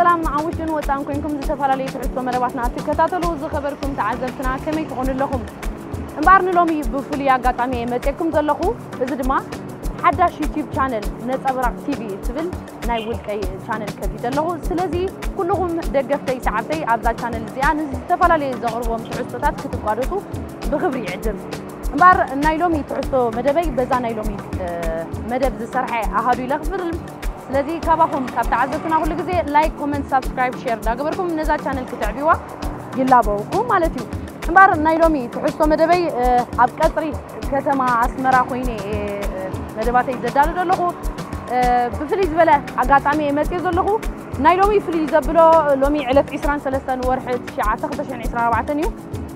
ሰላም፣ ኣብ ውሽጥን ወፃእን ኮይንኩም ዝተፈላለዩ ትሕዝቶ መደባትና እትከታተሉ ዝኸበርኩም ተዓዘብትና ከመይ ትኾኑ ኣለኹም? እምበኣር ንሎሚ ብፍሉይ ኣጋጣሚ እየ መፅየኩም ዘለኹ። እዚ ድማ ሓዳሽ ዩቲዩብ ቻነል ነፀብራቕ ቲቪ እትብል ናይ ውልቀይ ቻነል ከፊተ ኣለኹ። ስለዚ ኩልኹም ደገፍተይ፣ ሰዓብተይ ኣብዛ ቻነል እዚኣ ንዝተፈላለየ ዘቕርቦም ትሕዝቶታት ክትቋደሱ ብኽብሪ ይዕድም። እምበኣር ናይ ሎሚ ትሕዝቶ መደበይ በዛ ናይ ሎሚ፣ እ፣ መደብ ዝሰርሐ ኣሃዱ ኢለ ክፍርም። ስለዚ ካባኹም ካብ ተዓዘብትና ኩሉ ግዜ ላይክ፣ ኮመንት፣ ሳብስክራይብ፣ ሼር እንዳገበርኩም ነዛ ቻነል ክትዕብዋ ይላበውኩም ማለት እዩ። እምበኣር ናይ ሎሚ ትሕዝቶ መደበይ፣ እ፣ ኣብ ቀጽሪ ከተማ ኣስመራ ኮይነ እየ፣ እ፣ መደባተይ ዘዳሉ ዘለኹ። እ፣ ብፍልይ ዝበለ ኣጋጣሚ እየ መጽየ ዘለኹ። ናይ ሎሚ ፍልይ ዘብሎ ሎሚ ዕለት ዕስራን ሰለስተን ወርሒ ትሽዓተ ክልተ ሽሕን ዕስራን ኣርባዕተን እዩ።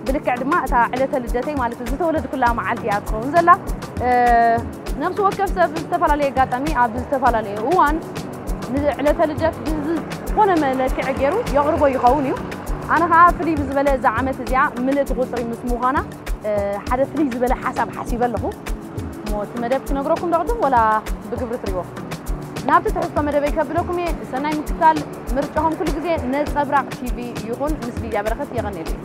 ብልክዕ ድማ እታ ዕለተ ልደተይ ማለት ዝተወለድኩላ መዓልቲ እያ ትኸውን ዘላ። እ፣ ነፍሲ ወከፍ ሰብ ዝተፈላለየ ኣጋጣሚ ኣብ ዝተፈላለየ እዋን ንዕለተ ልደት ብዝኾነ መለክዕ ገይሩ የቕርቦ ይኸውን እዩ። ኣነ ኸዓ ፍልይ ብዝበለ እዛ ዓመት እዚኣ ምልእቲ ቁፅሪ ምስ ምዃና፣ እ፣ ሓደ ፍልይ ዝበለ ሓሳብ ሓሲበ ኣለኹ። እሞ እቲ መደብ ክነግረኩም ዶ ቅድም ወላ ብግብሪ ትሪእዎ? ናብቲ ትሕዝቶ መደበይ ከብለኩም እየ። ሰናይ ምክትታል። ምርጫኹም ኩሉ ግዜ ነጸብራቕ ቲቪ ይኹን። ምስ ሊድያ በረኸት። የቐንየለይ።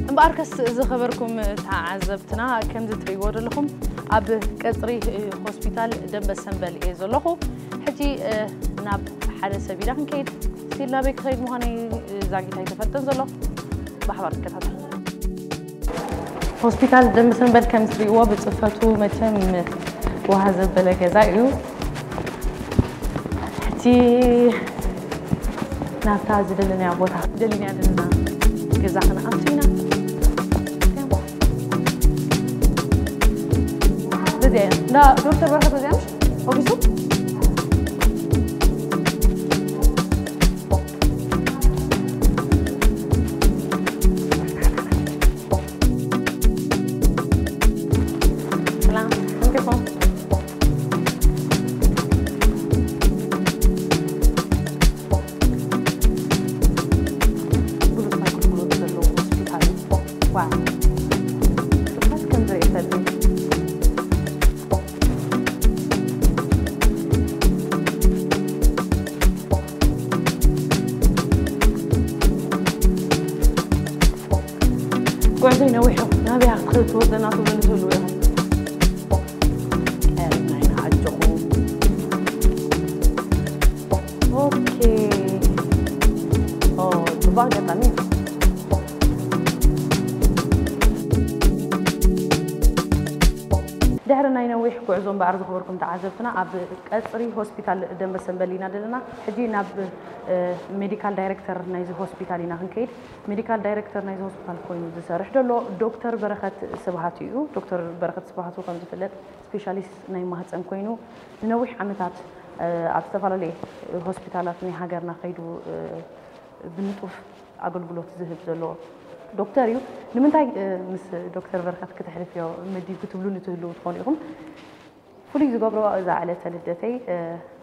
እምበኣርከስ ዝኸበርኩም ተዓዘብትና፣ ከምዚ ትርእይዎ ዘለኹም ኣብ ቀጽሪ ሆስፒታል ደንበ ሰንበል እየ ዘለኹ። ሕጂ፣ እ፣ ናብ ሓደ ሰብ ኢና ክንከይድ። ስቲል ናበይ ክኸይድ ምዃነይ፣ እ፣ ዛጊት ኣይተፈልጠን ዘሎ። ብሓባር ንከታተል። ሆስፒታል ደንበ ሰንበል ከም ትርእይዎ ብጽፈቱ መቸም ውሃ ዘበለ ገዛ እዩ። ሕጂ ናብታ ዝደለናያ ቦታ፣ ደሊና ዘለና ገዛ ክንኣቱ ኢና። በዚኣ እያ። እንዳ ዶክተር በረኸት በዚኣ ምሽ? ኦፊሱ? ሰላም፣ ከመይ ኢኹም? ብሉጽ ኣገልግሎት ዘለዎ ሆስፒታል እዩ። ዋው! ጽፈት ከም ዝርኢ ከለኹ። ጉዕዞይ ነዊሕ እዩ። ናበይ ክትወስደና ትብሉ ትህልዉ ኢኹም። ቀሪብና ኢና፣ ኣጆኹም። ኦኬ። ኦ፣ ጽቡቕ ኣጋጣሚ እዩ። ድሕሪ ናይ ነዊሕ ጉዕዞ እምበኣር፣ ዝኸበርኩም ተዓዘብትና፣ ኣብ ቀጽሪ ሆስፒታል ደንበ ሰንበል ኢና ዘለና። ሕጂ ናብ፣ እ፣ ሜዲካል ዳይሬክተር ናይዚ ሆስፒታል ኢና ክንከይድ። ሜዲካል ዳይሬክተር ናይዚ ሆስፒታል ኮይኑ ዝሰርሕ ዘሎ ዶክተር በረኸት ስብሃት እዩ። ዶክተር በረኸት ስብሃቱ ከም ዝፍለጥ ስፔሻሊስት ናይ ማህፀን ኮይኑ ንነዊሕ ዓመታት፣ እ፣ ኣብ ዝተፈላለየ ሆስፒታላት ናይ ሃገርና ከይዱ፣ እ፣ ብንጡፍ ኣገልግሎት ዝህብ ዘሎ ዶክተር እዩ። ንምንታይ፣ እ፣ ምስ ዶክተር በረኸት ክትሕልፍዮ መዲቡ ትብሉኒ ትህልዉ ትኾኑ ኢኹም። ፍሉይ ዝገብሮ እዛ ዕለተ ልደተይ፣ እ፣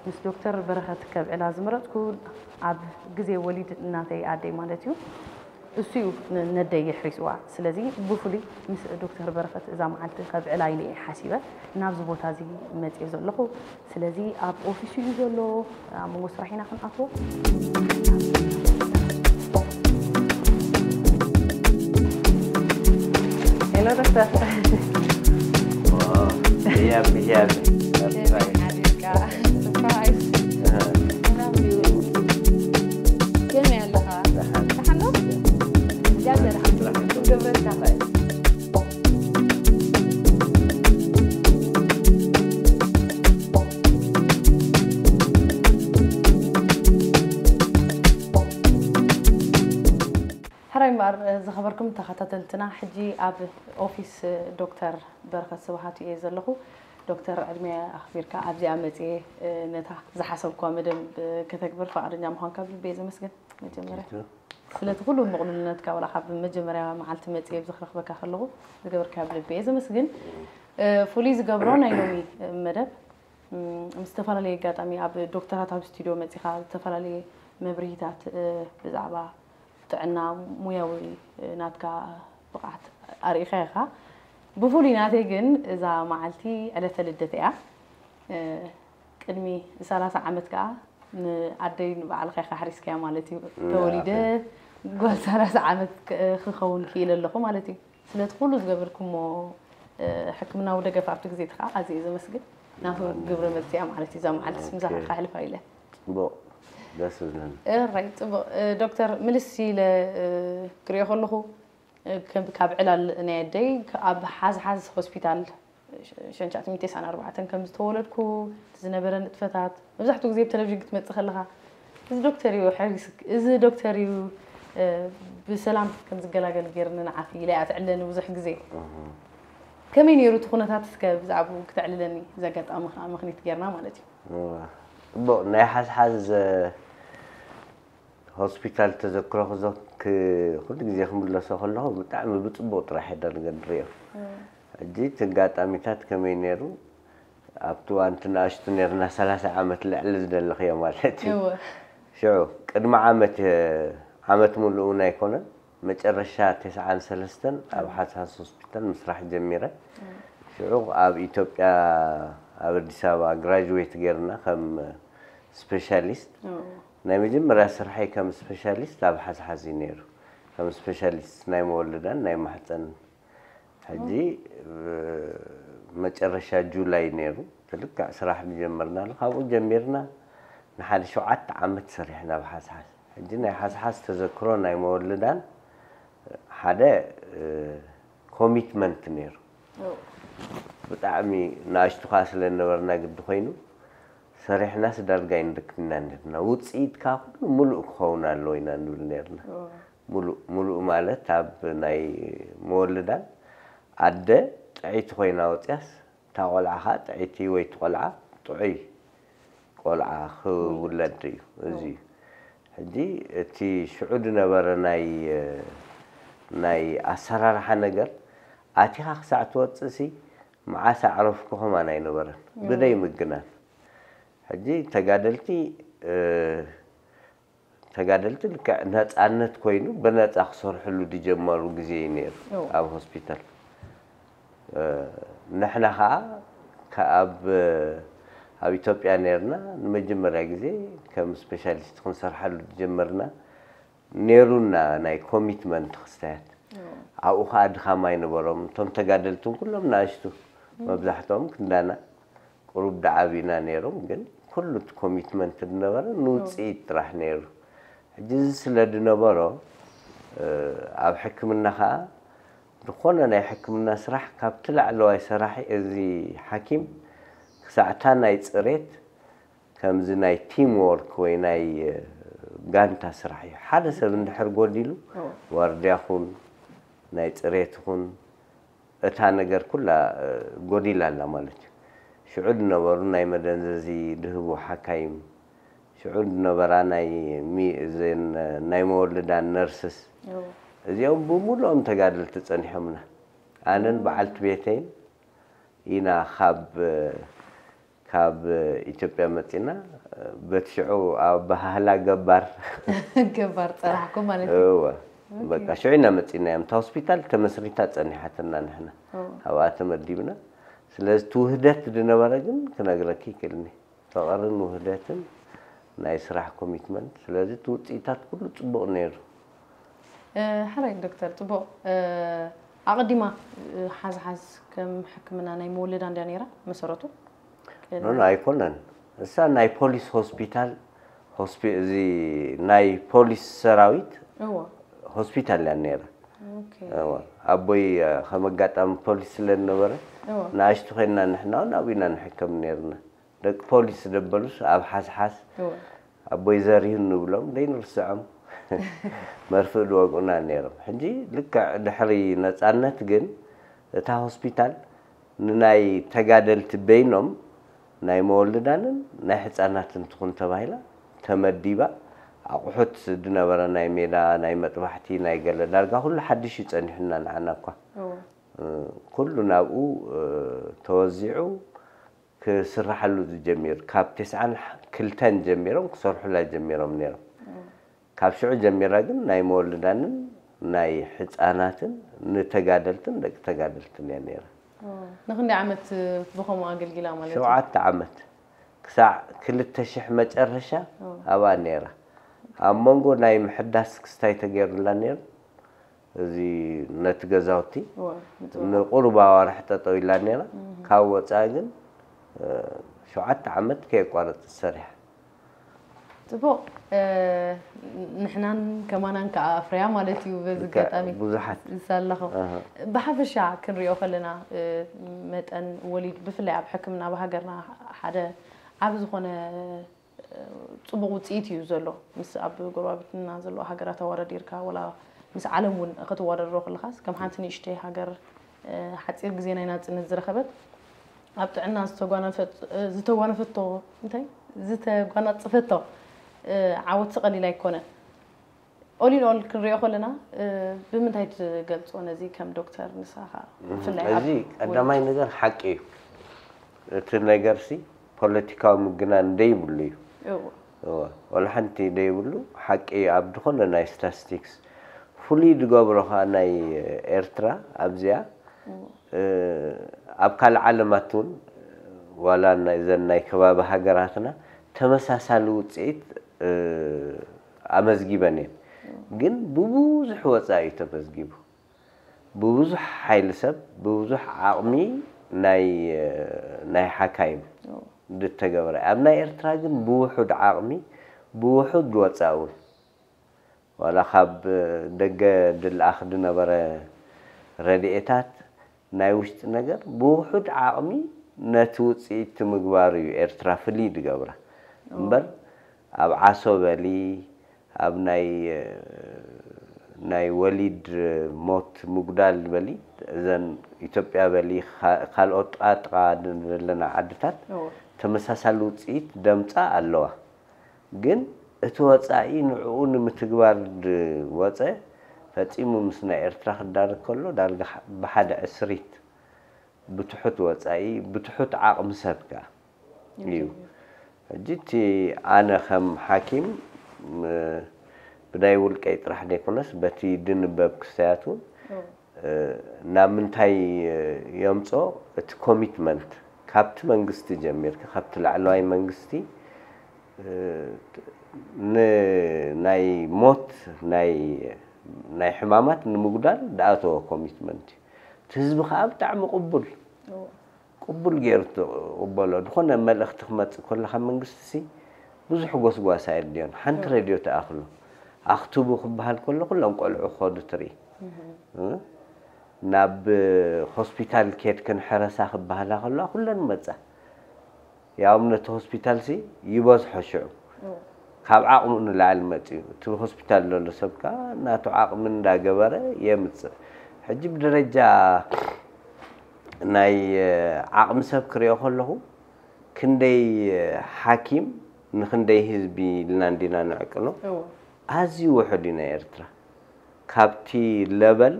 ምስ ዶክተር በረኸት ከብዕላ ዝመረጽኩ ኣብ ግዜ ወሊድ እናተይ ኣደይ ማለት እዩ። እሱ እዩ ን-፣ ነደይ የሕሪስዋ። ስለዚ ብፍሉይ ምስ ዶክተር በረኸት እዛ መዓልቲ ከብዕላ ኢለ እየ ሓሲበ ናብዚ ቦታ እዚ መጽየ ዘለኹ። ስለዚ ኣብ ኦፊሱ እዩ ዘሎ፣ ኣብ መንጎ ስራሕ ኢና ክንኣትዎ። ሄሎ ዶክተር። ዋው፣ ህያብ፣ ህያብ። ሰርፕራይዝ። ሓቢርካ። ሰርፕራይዝ። ኣሃ። ሰላም ድዩ? ከመይ ኣለኻ? ደሓን። ደሓን ዶ? እዚኣ ደሓን። ስራሕ። ክገብረልካ እኽእል። ሕራይ እምበኣር፣ ዝኸበርኩም ተኸታተልትና፣ ሕጂ ኣብ ኦፊስ ዶክተር በረኸት ስብሃቱ እየ ዘለኹ። ዶክተር፣ ዕድመ ኣኽቢርካ ኣብዚኣ መጽየ፣ ነታ ዝሓሰብኳ መደብ ከተግብር ፍቓደኛ ምዃንካ ብልቢ እየ ዘመስግን። መጀመርያ፣ ቴንክ ዩ። ስለቲ ኩሉ ምቕሉልነትካ፣ ዋላ ካብ መጀመርያ መዓልቲ መጽየ ኣብዚ ክረኽበካ ከለኹ ዝገበርካዮ ብልቢ እየ ዘመስግን። እ፣ ፍሉይ ዝገብሮ ናይ ሎሚ መደብ ምስ ዝተፈላለየ ኣጋጣሚ ኣብ ዶክተራት ኣብ ስቱድዮ መጺኻ ዝተፈላለየ መብርሂታት ብዛዕባ ጥዕና ሙያዊ ናትካ ብቕዓት ኣርኢኻ ኢኻ። ብፍሉይ ናተይ ግን እዛ መዓልቲ ዕለተ ልደት እያ። ቅድሚ ሰላሳ ዓመት ከኣ ንኣደይ ንባዕልኻ ኢኻ ሓሪስካያ ማለት እዩ። ተወሊደ ጓል ሰላሳ ዓመት ክኸውን ክኢለ ኣለኹ ማለት እዩ። ስለቲ ኩሉ ዝገበርኩሞ ሕክምናዊ ደገፍ ኣብቲ ግዜ እቲ ከዓ ኣዝየ ዘመስግን። ናቱ ግብረ መልሲ እያ ማለት እዩ። እዛ መዓልቲ ምስ ምሳኻ ከሕልፋ ኢለ። ጽቡቕ፣ ደስ ዝብለኒ። ራይ ጽቡቕ። ዶክተር፣ ምልስ ኢለ ክሪኦ ከለኹ ካብ ዕላል ናይ ኣደይ ኣብ ሓዝሓዝ ሆስፒታል ሸንቻት ሚቴሳን ኣርባዕተን ከም ዝተወለድኩ ዝነበረ ንጥፈታት መብዛሕትኡ ግዜ ብቴሌቪዥን ክትመጽእ ከለኻ እዚ ዶክተር እዩ ሕሪስክ እዚ ዶክተር እዩ ብሰላም ከም ዝገላገል ገይርኒ ንዓኺ ኢላ እያ ትዕለኒ ብዙሕ ግዜ። ከመይ ነይሩ እቲ ኩነታት እስከ ብዛዕባኡ ክተዕልለኒ እዚ ኣጋጣሚ ከዓ ምኽኒት ገይርና ማለት እዩ። ጽቡቕ ናይ ሓዝሓዝ ሆስፒታል ተዘክሮ ክዘክ ኩሉ ግዜ ክምለሶ ከለኹ ብጣዕሚ ብጽቡቕ ጥራሕ እየ ዳርጋ ንሪኦ። ሕጂ እቲ ኣጋጣሚታት ከመይ ነይሩ ኣብቲ እዋን እቲ ንኣሽቱ ነርና ሰላሳ ዓመት ልዕሊ ዝደለኽዮ ማለት እዩ። ሽዑ ቅድሚ ዓመት ዓመት ሙሉእ እውን ኣይኮነን መጨረሻ ተስዓን ሰለስተን ኣብ ሓሳስ ሆስፒታል ምስራሕ ጀሚረ። ሽዑ ኣብ ኢትዮጵያ ኣብ ኣዲስ ኣበባ ግራጅዌት ገርና ከም ስፔሻሊስት ናይ መጀመርያ ስርሐይ ከም ስፔሻሊስት ኣብ ሓዝሓዝ እዩ ነይሩ። ከም ስፔሻሊስት ናይ መወልዳን ናይ ማህፀን ሕጂ መጨረሻ ጁላይ ነይሩ ትልክዕ ስራሕ ዝጀመርናሉ ካብኡ ጀሚርና ንሓደ ሸውዓተ ዓመት ሰሪሕና ኣብ ሓዝሓዝ። ሕጂ ናይ ሓዝሓዝ ተዘክሮ ናይ መወልዳን ሓደ ኮሚትመንት ነይሩ። ብጣዕሚ ንኣሽቱ ከዓ ስለ ዝነበርና ግዲ ኮይኑ ሰሪሕናስ ዳርጋ ኣይንደክምና ነርና። ውፅኢት ከዓ ኩሉ ሙሉእ ክኸውን ኣለዎ ኢና ንብል ነርና። ሙሉእ ሙሉእ ማለት ኣብ ናይ መወልዳን ኣደ ጥዕይቲ ኮይና ወፅያስ እታ ቆልዓ ከዓ ጥዕይቲ ወይ እቲ ቆልዓ ጥዑይ ቆልዓ ክውለድ እዩ። እዚ እዩ። ሕጂ እቲ ሽዑ ዝነበረ ናይ ናይ ኣሰራርሓ ነገር ኣቲኻ ክሳዕ ትወፅእሲ መዓስ ኣዕረፍኩ ከማን ኣይነበረን። ብደይ ምግናን ሕጂ ተጋደልቲ ተጋደልቲ ልክዕ ነፃነት ኮይኑ ብነፃ ክሰርሕሉ ዝጀመሩ ግዜ እዩ ነይሩ ኣብ ሆስፒታል። ንሕና ከዓ ካብ ኣብ ኢትዮጵያ ነርና ንመጀመርያ ግዜ ከም ስፔሻሊስት ክንሰርሐሉ ዝጀመርና ነይሩና ናይ ኮሚትመንት ክስተያት ኣብኡ ከዓ ድኻም ኣይነበሮም እቶም ተጋደልትን ኩሎም ንኣሽቱ መብዛሕትኦም ክንዳና ቁሩብ ደዓብ ኢና ነይሮም ግን ኩሉ እቲ ኮሚትመንት ዝነበረ ንውፅኢት ጥራሕ ነይሩ ሕጂ እዚ ስለ ዝነበሮ ኣብ ሕክምና ከዓ ዝኾነ ናይ ሕክምና ስራሕ ካብቲ ላዕለዋይ ሰራሒ እዚ ሓኪም ክሳዕታ ናይ ፅሬት ከምዚ ናይ ቲም ወርክ ወይ ናይ ጋንታ ስራሕ እዩ ሓደ ሰብ እንድሕር ጎዲሉ ዋርድያ ኹን ናይ ፅሬት ኹን እታ ነገር ኩላ ጎዲላ ኣላ ማለት እዩ። ሽዑ ዝነበሩ ናይ መደንዘዚ ድህቡ ሓካይም፣ ሽዑ ዝነበራ ናይ ሚ- እዘን ናይ መወልዳን ነርስስ፣ እዚኦም ብሙሉኦም ተጋደልቲ ጸኒሖምና። ኣነን በዓልቲ ቤተይን ኢና ካብ ካብ ኢትዮጵያ መጺና በቲ ሽዑ ኣበሃህላ ገባር ገባር ጸራሕኩም ማለት እዩ። እወ በቃ ሽዑ ኢና መጺና እያ። እታ ሆስፒታል ተመስሪታ ጸኒሓትና ንሕና ኣብኣ ተመዲብና። ስለዚ እቲ ውህደት ዝነበረ ግን ክነግረኪ ይክእልኒ። ፍቕርን ውህደትን ናይ ስራሕ ኮሚትመንት። ስለዚ እቲ ውፅኢታት ኩሉ ፅቡቕ ነይሩ። ሕራይ ዶክተር፣ ፅቡቕ። ኣቐዲማ ሓዝሓዝ ከም ሕክምና ናይ መወለዳ እንድያ ነይራ መሰረቱ? ኖኖ ኣይኮነን። እሳ ናይ ፖሊስ ሆስፒታል እዚ ናይ ፖሊስ ሰራዊት ሆስፒታል እያ ነይራ። ኣቦይ ከም ኣጋጣሚ ፖሊስ ስለ ዝነበረ ንኣሽቱ ኮይንና ንሕና እውን ኣብኡ ኢና ንሕከም ነይርና። ደቂ ፖሊስ ደበሉስ ኣብ ሓስሓስ ኣቦይ ዘርሂን ንብሎም ደይንርስዖም መርፍእ ዝወግኡና ነይሮም። ሕጂ ልክዕ ድሕሪ ነፃነት ግን እታ ሆስፒታል ንናይ ተጋደልቲ በይኖም ናይ መወልዳንን ናይ ሕፃናትን ትኹን ተባሂላ ተመዲባ። ኣቑሑት ዝነበረ ናይ ሜዳ ናይ መጥባሕቲ ናይ ገለ ዳርጋ ኩሉ ሓድሽ እዩ ፀኒሑና ንዓና እኳ ኩሉ ናብኡ ተወዚዑ ክስርሓሉ ዝጀሚር። ካብ ተስዓን ክልተን ጀሚሮም ክሰርሑላ ጀሚሮም ነይሮም። ካብ ሽዑ ጀሚራ ግን ናይ መወልዳንን ናይ ሕፃናትን ንተጋደልትን ደቂ ተጋደልትን እያ ነይራ። ንክንደይ ዓመት ብኸምኡ ኣገልጊላ ማለት እዩ? ሸውዓተ ዓመት ክሳዕ ክልተ ሽሕ መጨረሻ ኣብኣ ነይራ። ኣብ መንጎ ናይ ምሕዳስ ክስታይ ተገይሩላ ነይሩ። እዚ ነቲ ገዛውቲ ንቁሩብ ኣዋርሕ ጠጠው ኢላ ነይራ። ካብ ወፃኢ ግን ሸውዓተ ዓመት ከየቋረፀት ሰሪሓ። ፅቡቕ። ንሕናን ከማናን ከዓ ኣፍርያ ማለት እዩ። በዚ ኣጋጣሚ ብዙሓት ዝሳለኹ። ብሓፈሻ ክንሪኦ ከለና መጠን ወሊድ ብፍላይ ኣብ ሕክምና ኣብ ሃገርና ሓደ ዓብ ዝኾነ ፅቡቕ ውፅኢት እዩ ዘሎ። ምስ ኣብ ጎረባብትና ዘለዋ ሃገራት ኣዋዳዲርካ ወላ ምስ ዓለም እውን ክትዋዳድሮ ከለኻስ ከም ሓንቲ ንእሽተይ ሃገር ሓፂር ግዜ ናይ ናፅነት ዝረኸበት ኣብ ጥዕና ዝተጓነፈቶ እንታይ ዝተጓናፅፈቶ ዓወት ቀሊል ኣይኮነን። ኦል ኢን ኦል ክንሪኦ ከለና ብምንታይ ትገልፆ ነዚ ከም ዶክተር ንስኻ ብፍላይ እዚ ቀዳማይ ነገር ሓቂ እዩ። እቲ ነገርሲ ፖለቲካዊ ምግናን ደይብሉ እዩ። ወላ ሓንቲ ደይብሉ ሓቂ ኣብ ዝኾነ ናይ ስታስቲክስ ፍሉይ ዝገብሮ ከዓ ናይ ኤርትራ ኣብዚኣ ኣብ ካልእ ዓለማት እውን ዋላ እዘን ናይ ከባቢ ሃገራትና ተመሳሳሊ ውፅኢት ኣመዝጊበን እየን። ግን ብብዙሕ ወፃኢ እዩ ተመዝጊቡ። ብብዙሕ ሓይሊ ሰብ ብብዙሕ ዓቕሚ ናይ ናይ ሓካይም ዝተገብረ ኣብ ናይ ኤርትራ ግን ብውሑድ ዓቕሚ ብውሑድ ወፃ እውን ዋላ ካብ ደገ ድልኣኽ ዝነበረ ረድኤታት ናይ ውሽጢ ነገር ብውሑድ ዓቕሚ ነቲ ውፅኢት ምግባር እዩ ኤርትራ ፍልይ ዝገብራ እምበር ኣብ ዓሶ በሊ ኣብ ናይ ናይ ወሊድ ሞት ምጉዳል በሊ እዘን ኢትዮጵያ በሊ ካልኦት ጥቓጥቓ ዘለና ዓድታት ተመሳሳሊ ውፅኢት ደምፃ ኣለዋ። ግን እቲ ወፃኢ ንዕኡ ንምትግባር ዝወፀ ፈፂሙ ምስ ናይ ኤርትራ ክዳረግ ከሎ ዳርጋ ብሓደ ዕስሪት ብትሑት ወፃኢ ብትሑት ዓቕሚ ሰብ ከኣ እዩ። ሕጂ እቲ ኣነ ከም ሓኪም ብናይ ውልቀይ ጥራሕ ዘይኮነስ በቲ ድንበብ ክስተያት እውን ናብ ምንታይ የምጾ እቲ ኮሚትመንት ካብቲ መንግስቲ ጀሚርካ ካብቲ ላዕለዋይ መንግስቲ ንናይ ሞት ናይ ናይ ሕማማት ንምጉዳል ዝኣተወ ኮሚትመንት እዩ። እቲ ህዝቢ ከዓ ብጣዕሚ ቅቡል ቅቡል ገይሩ ትቕበሎ። ዝኾነ መልእኽቲ ክመፅእ ከሎ ካብ መንግስቲ ሲ ብዙሕ ጎስጓስ ኣየድልዮን። ሓንቲ ሬድዮ ትኣኽሎ። ኣኽትቡ ክበሃል ከሎ ኩሎም ቆልዑ ክኸዱ ትርኢ። ናብ ሆስፒታል ኬድክን ሕረሳ ክበሃላ ከለዋ ኩለን መፃ። ያውም ነቲ ሆስፒታል ሲ ይበዝሖ ሽዑ ካብ ዓቕሙ ንላዕሊ መፅኡ እቲ ሆስፒታል ዘሎ ሰብ ከዓ ናቱ ዓቕሚ እንዳገበረ የምፅእ። ሕጂ ብደረጃ ናይ ዓቕሚ ሰብ ክሪኦ ከለኹ ክንደይ ሓኪም ንክንደይ ህዝቢ ኢልና እንዲና ንዕቅኖ ኣዝዩ ውሑድ እዩ ናይ ኤርትራ። ካብቲ ለበል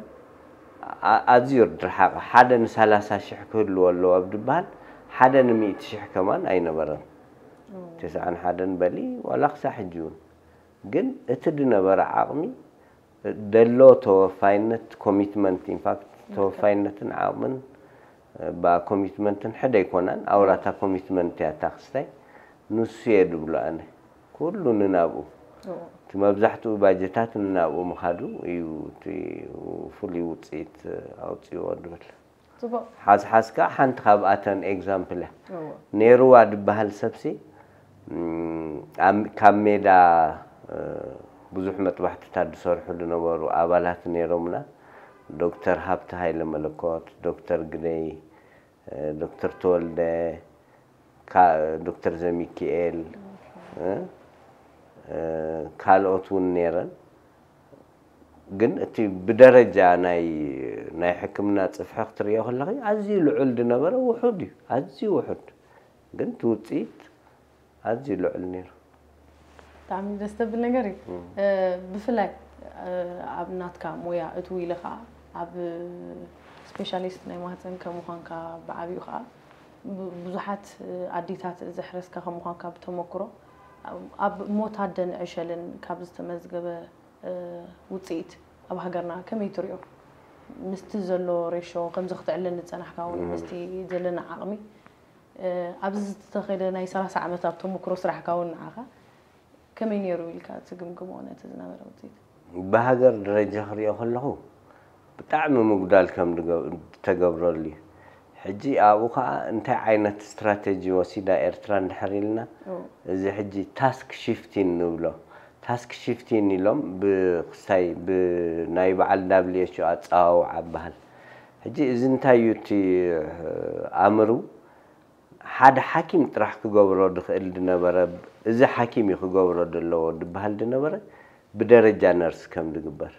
ኣዝዩ ርድርሓቕ ሓደ ንሰላሳ ሽሕ ክህልዎ ኣለዎ ኣብ ዝበሃል ሓደ ንሚእቲ ሽሕ ከማን ኣይነበረን። ተስዓን ሓደን በሊ ዋላ ክሳዕ ሕጂ እውን ግን እቲ ዝነበረ ዓቕሚ ደሎ ተወፋይነት ኮሚትመንት ኢንፋክት ተወፋይነትን ዓቕምን ባ ኮሚትመንትን ሕደ ኣይኮናን ኣውራታ ኮሚትመንት እያ እታ ክስታይ ንሱ እየ ድብሎ ኣነ ኩሉ ንናብኡ እቲ መብዛሕትኡ ባጀታት ንናብኡ ምኻዱ እዩ እቲ ፍሉይ ውፅኢት ኣውፅእዎ ድብል ሓዝሓዝካ ሓንቲ ካብኣተን ኤግዛምፕል እያ ነይርዋ ድበሃል ሰብሲ ካብ ሜዳ ብዙሕ መጥባሕትታት ዝሰርሑ ዝነበሩ ኣባላት ነይሮምና ዶክተር ሃብተ ሃይለ መለኮት ዶክተር ግደይ ዶክተር ተወልደ ዶክተር ዘሚኪኤል ካልኦት እውን ነይረን ግን እቲ ብደረጃ ናይ ናይ ሕክምና ፅፍሒ ክትሪኦ ከለኺ ኣዝዩ ልዑል ዝነበረ ውሑድ እዩ ኣዝዩ ውሑድ ግን እቲ ውፅኢት ኣዝዩ ልዑል ነይሩ። ብጣዕሚ ደስ ተብል ነገር እዩ። ብፍላይ ኣብ ናትካ ሞያ እትው ኢለ ከዓ ኣብ ስፔሻሊስት ናይ ማህፀን ከም ምዃንካ ብዓብዩ ከዓ ብዙሓት ኣዴታት ዘሕረስካ ከም ምዃንካ ብተመክሮ ኣብ ሞት ኣደን ዕሸልን ካብ ዝተመዝገበ ውፅኢት ኣብ ሃገርና ከመይ ትሪኦ? ምስቲ ዘሎ ሬሾ ከምዚ ክትዕልል ዝፀናሕካ እውን ምስቲ ዘለና ዓቕሚ ኣብዚ ዝተኸደ ናይ ሰላሳ ዓመታት ተመክሮ ስራሕካ እውን ንዓኻ ከመይ ነይሩ ኢልካ ትግምግሞ ነቲ ዝነበረ ውፅኢት? ብሃገር ደረጃ ክሪኦ ከለኹ ብጣዕሚ ምጉዳል ከም ዝተገብረሉ እዩ። ሕጂ ኣብኡ ከዓ እንታይ ዓይነት ስትራተጂ ወሲዳ ኤርትራ እንድሕር ኢልና፣ እዚ ሕጂ ታስክ ሽፍቲን ንብሎ፣ ታስክ ሽፍቲን ኢሎም ብክስታይ ብናይ በዓል ዳብሊው ኤች ኦ ኣፀዋውዓ በሃል። ሕጂ እዚ እንታይ እዩ እቲ ኣምሩ? ሓደ ሓኪም ጥራሕ ክገብሮ ዝኽእል ዝነበረ፣ እዚ ሓኪም እዩ ክገብሮ ዘለዎ ዝበሃል ዝነበረ ብደረጃ ነርስ ከም ዝግበር፣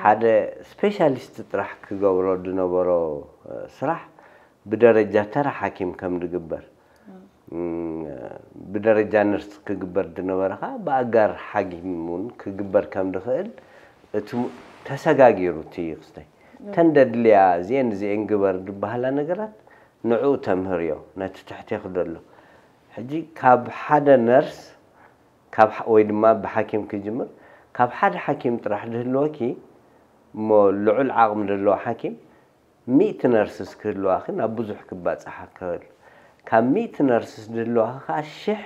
ሓደ ስፔሻሊስት ጥራሕ ክገብሮ ዝነበሮ ስራሕ ብደረጃ ተራ ሓኪም ከም ዝግበር፣ ብደረጃ ነርስ ክግበር ዝነበረ ከዓ ብኣጋር ሓኪም እውን ክግበር ከም ዝኽእል እቲ ተሰጋጊሩ እቲ ክስታይ። ተን ደድልያ እዚኤን እዚኤን ግበር ዝበሃላ ነገራት ንዕኡ ተምህርዮ ነቲ ትሕቴክ ዘሎ። ሕጂ ካብ ሓደ ነርስ ካብ ወይ ድማ ብሓኪም ክጅምር፣ ካብ ሓደ ሓኪም ጥራሕ ዝህልወኪ እሞ ልዑል ዓቕሚ ዘለዎ ሓኪም ሚእቲ ነርስስ ክህልዋኺ ናብ ብዙሕ ክባፅሓ ክኽእል። ካብ ሚእቲ ነርስስ ዝህልዋኺ ከዓ ሽሕ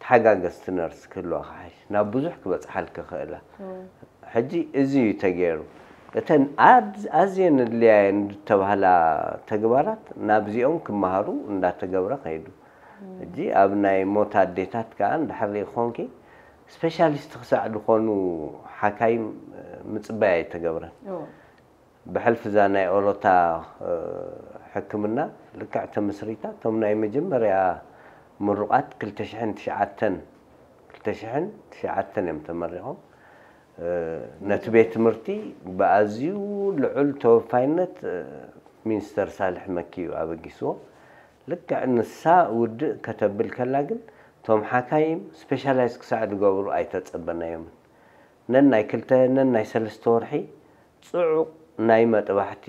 ተሓጋገዝቲ ነርስ ክህልዋ ክሓይሽ ናብ ብዙሕ ክበፅሓልኪ ክኽእላ። ሕጂ እዚ እዩ ተገይሩ። እተን ኣዝየን ኣድልያየን ዝተባህላ ተግባራት ናብዚኦም ክመሃሩ እንዳተገብረ ከይዱ። ሕጂ ኣብ ናይ ሞት ኣዴታት ከዓ እንድሕር ሪኢ ክኾንኪ ስፔሻሊስት ክሳዕ ዝኾኑ ሓካይም ምፅባይ ኣይተገብረን። ብሕልፊ እዛ ናይ ኦሮታ ሕክምና ልክዕ ተመስሪታ እቶም ናይ መጀመርያ ምሩቓት ክልተ ሽሕን ትሽዓተን ክልተ ሽሕን ትሽዓተን እዮም ተመሪቖም። ነቲ ቤት ትምህርቲ ብኣዝዩ ልዑል ተወፋይነት ሚኒስተር ሳልሕ መኪ እዩ ኣበጊስዎ። ልክዕ ንሳ ውድእ ከተብል ከላ ግን እቶም ሓካይም ስፔሻላይዝ ክሳዕ ዝገብሩ ኣይተጸበናዮምን። ነናይ ክልተ ነናይ ሰለስተ ወርሒ ጽዑቕ ናይ መጥባሕቲ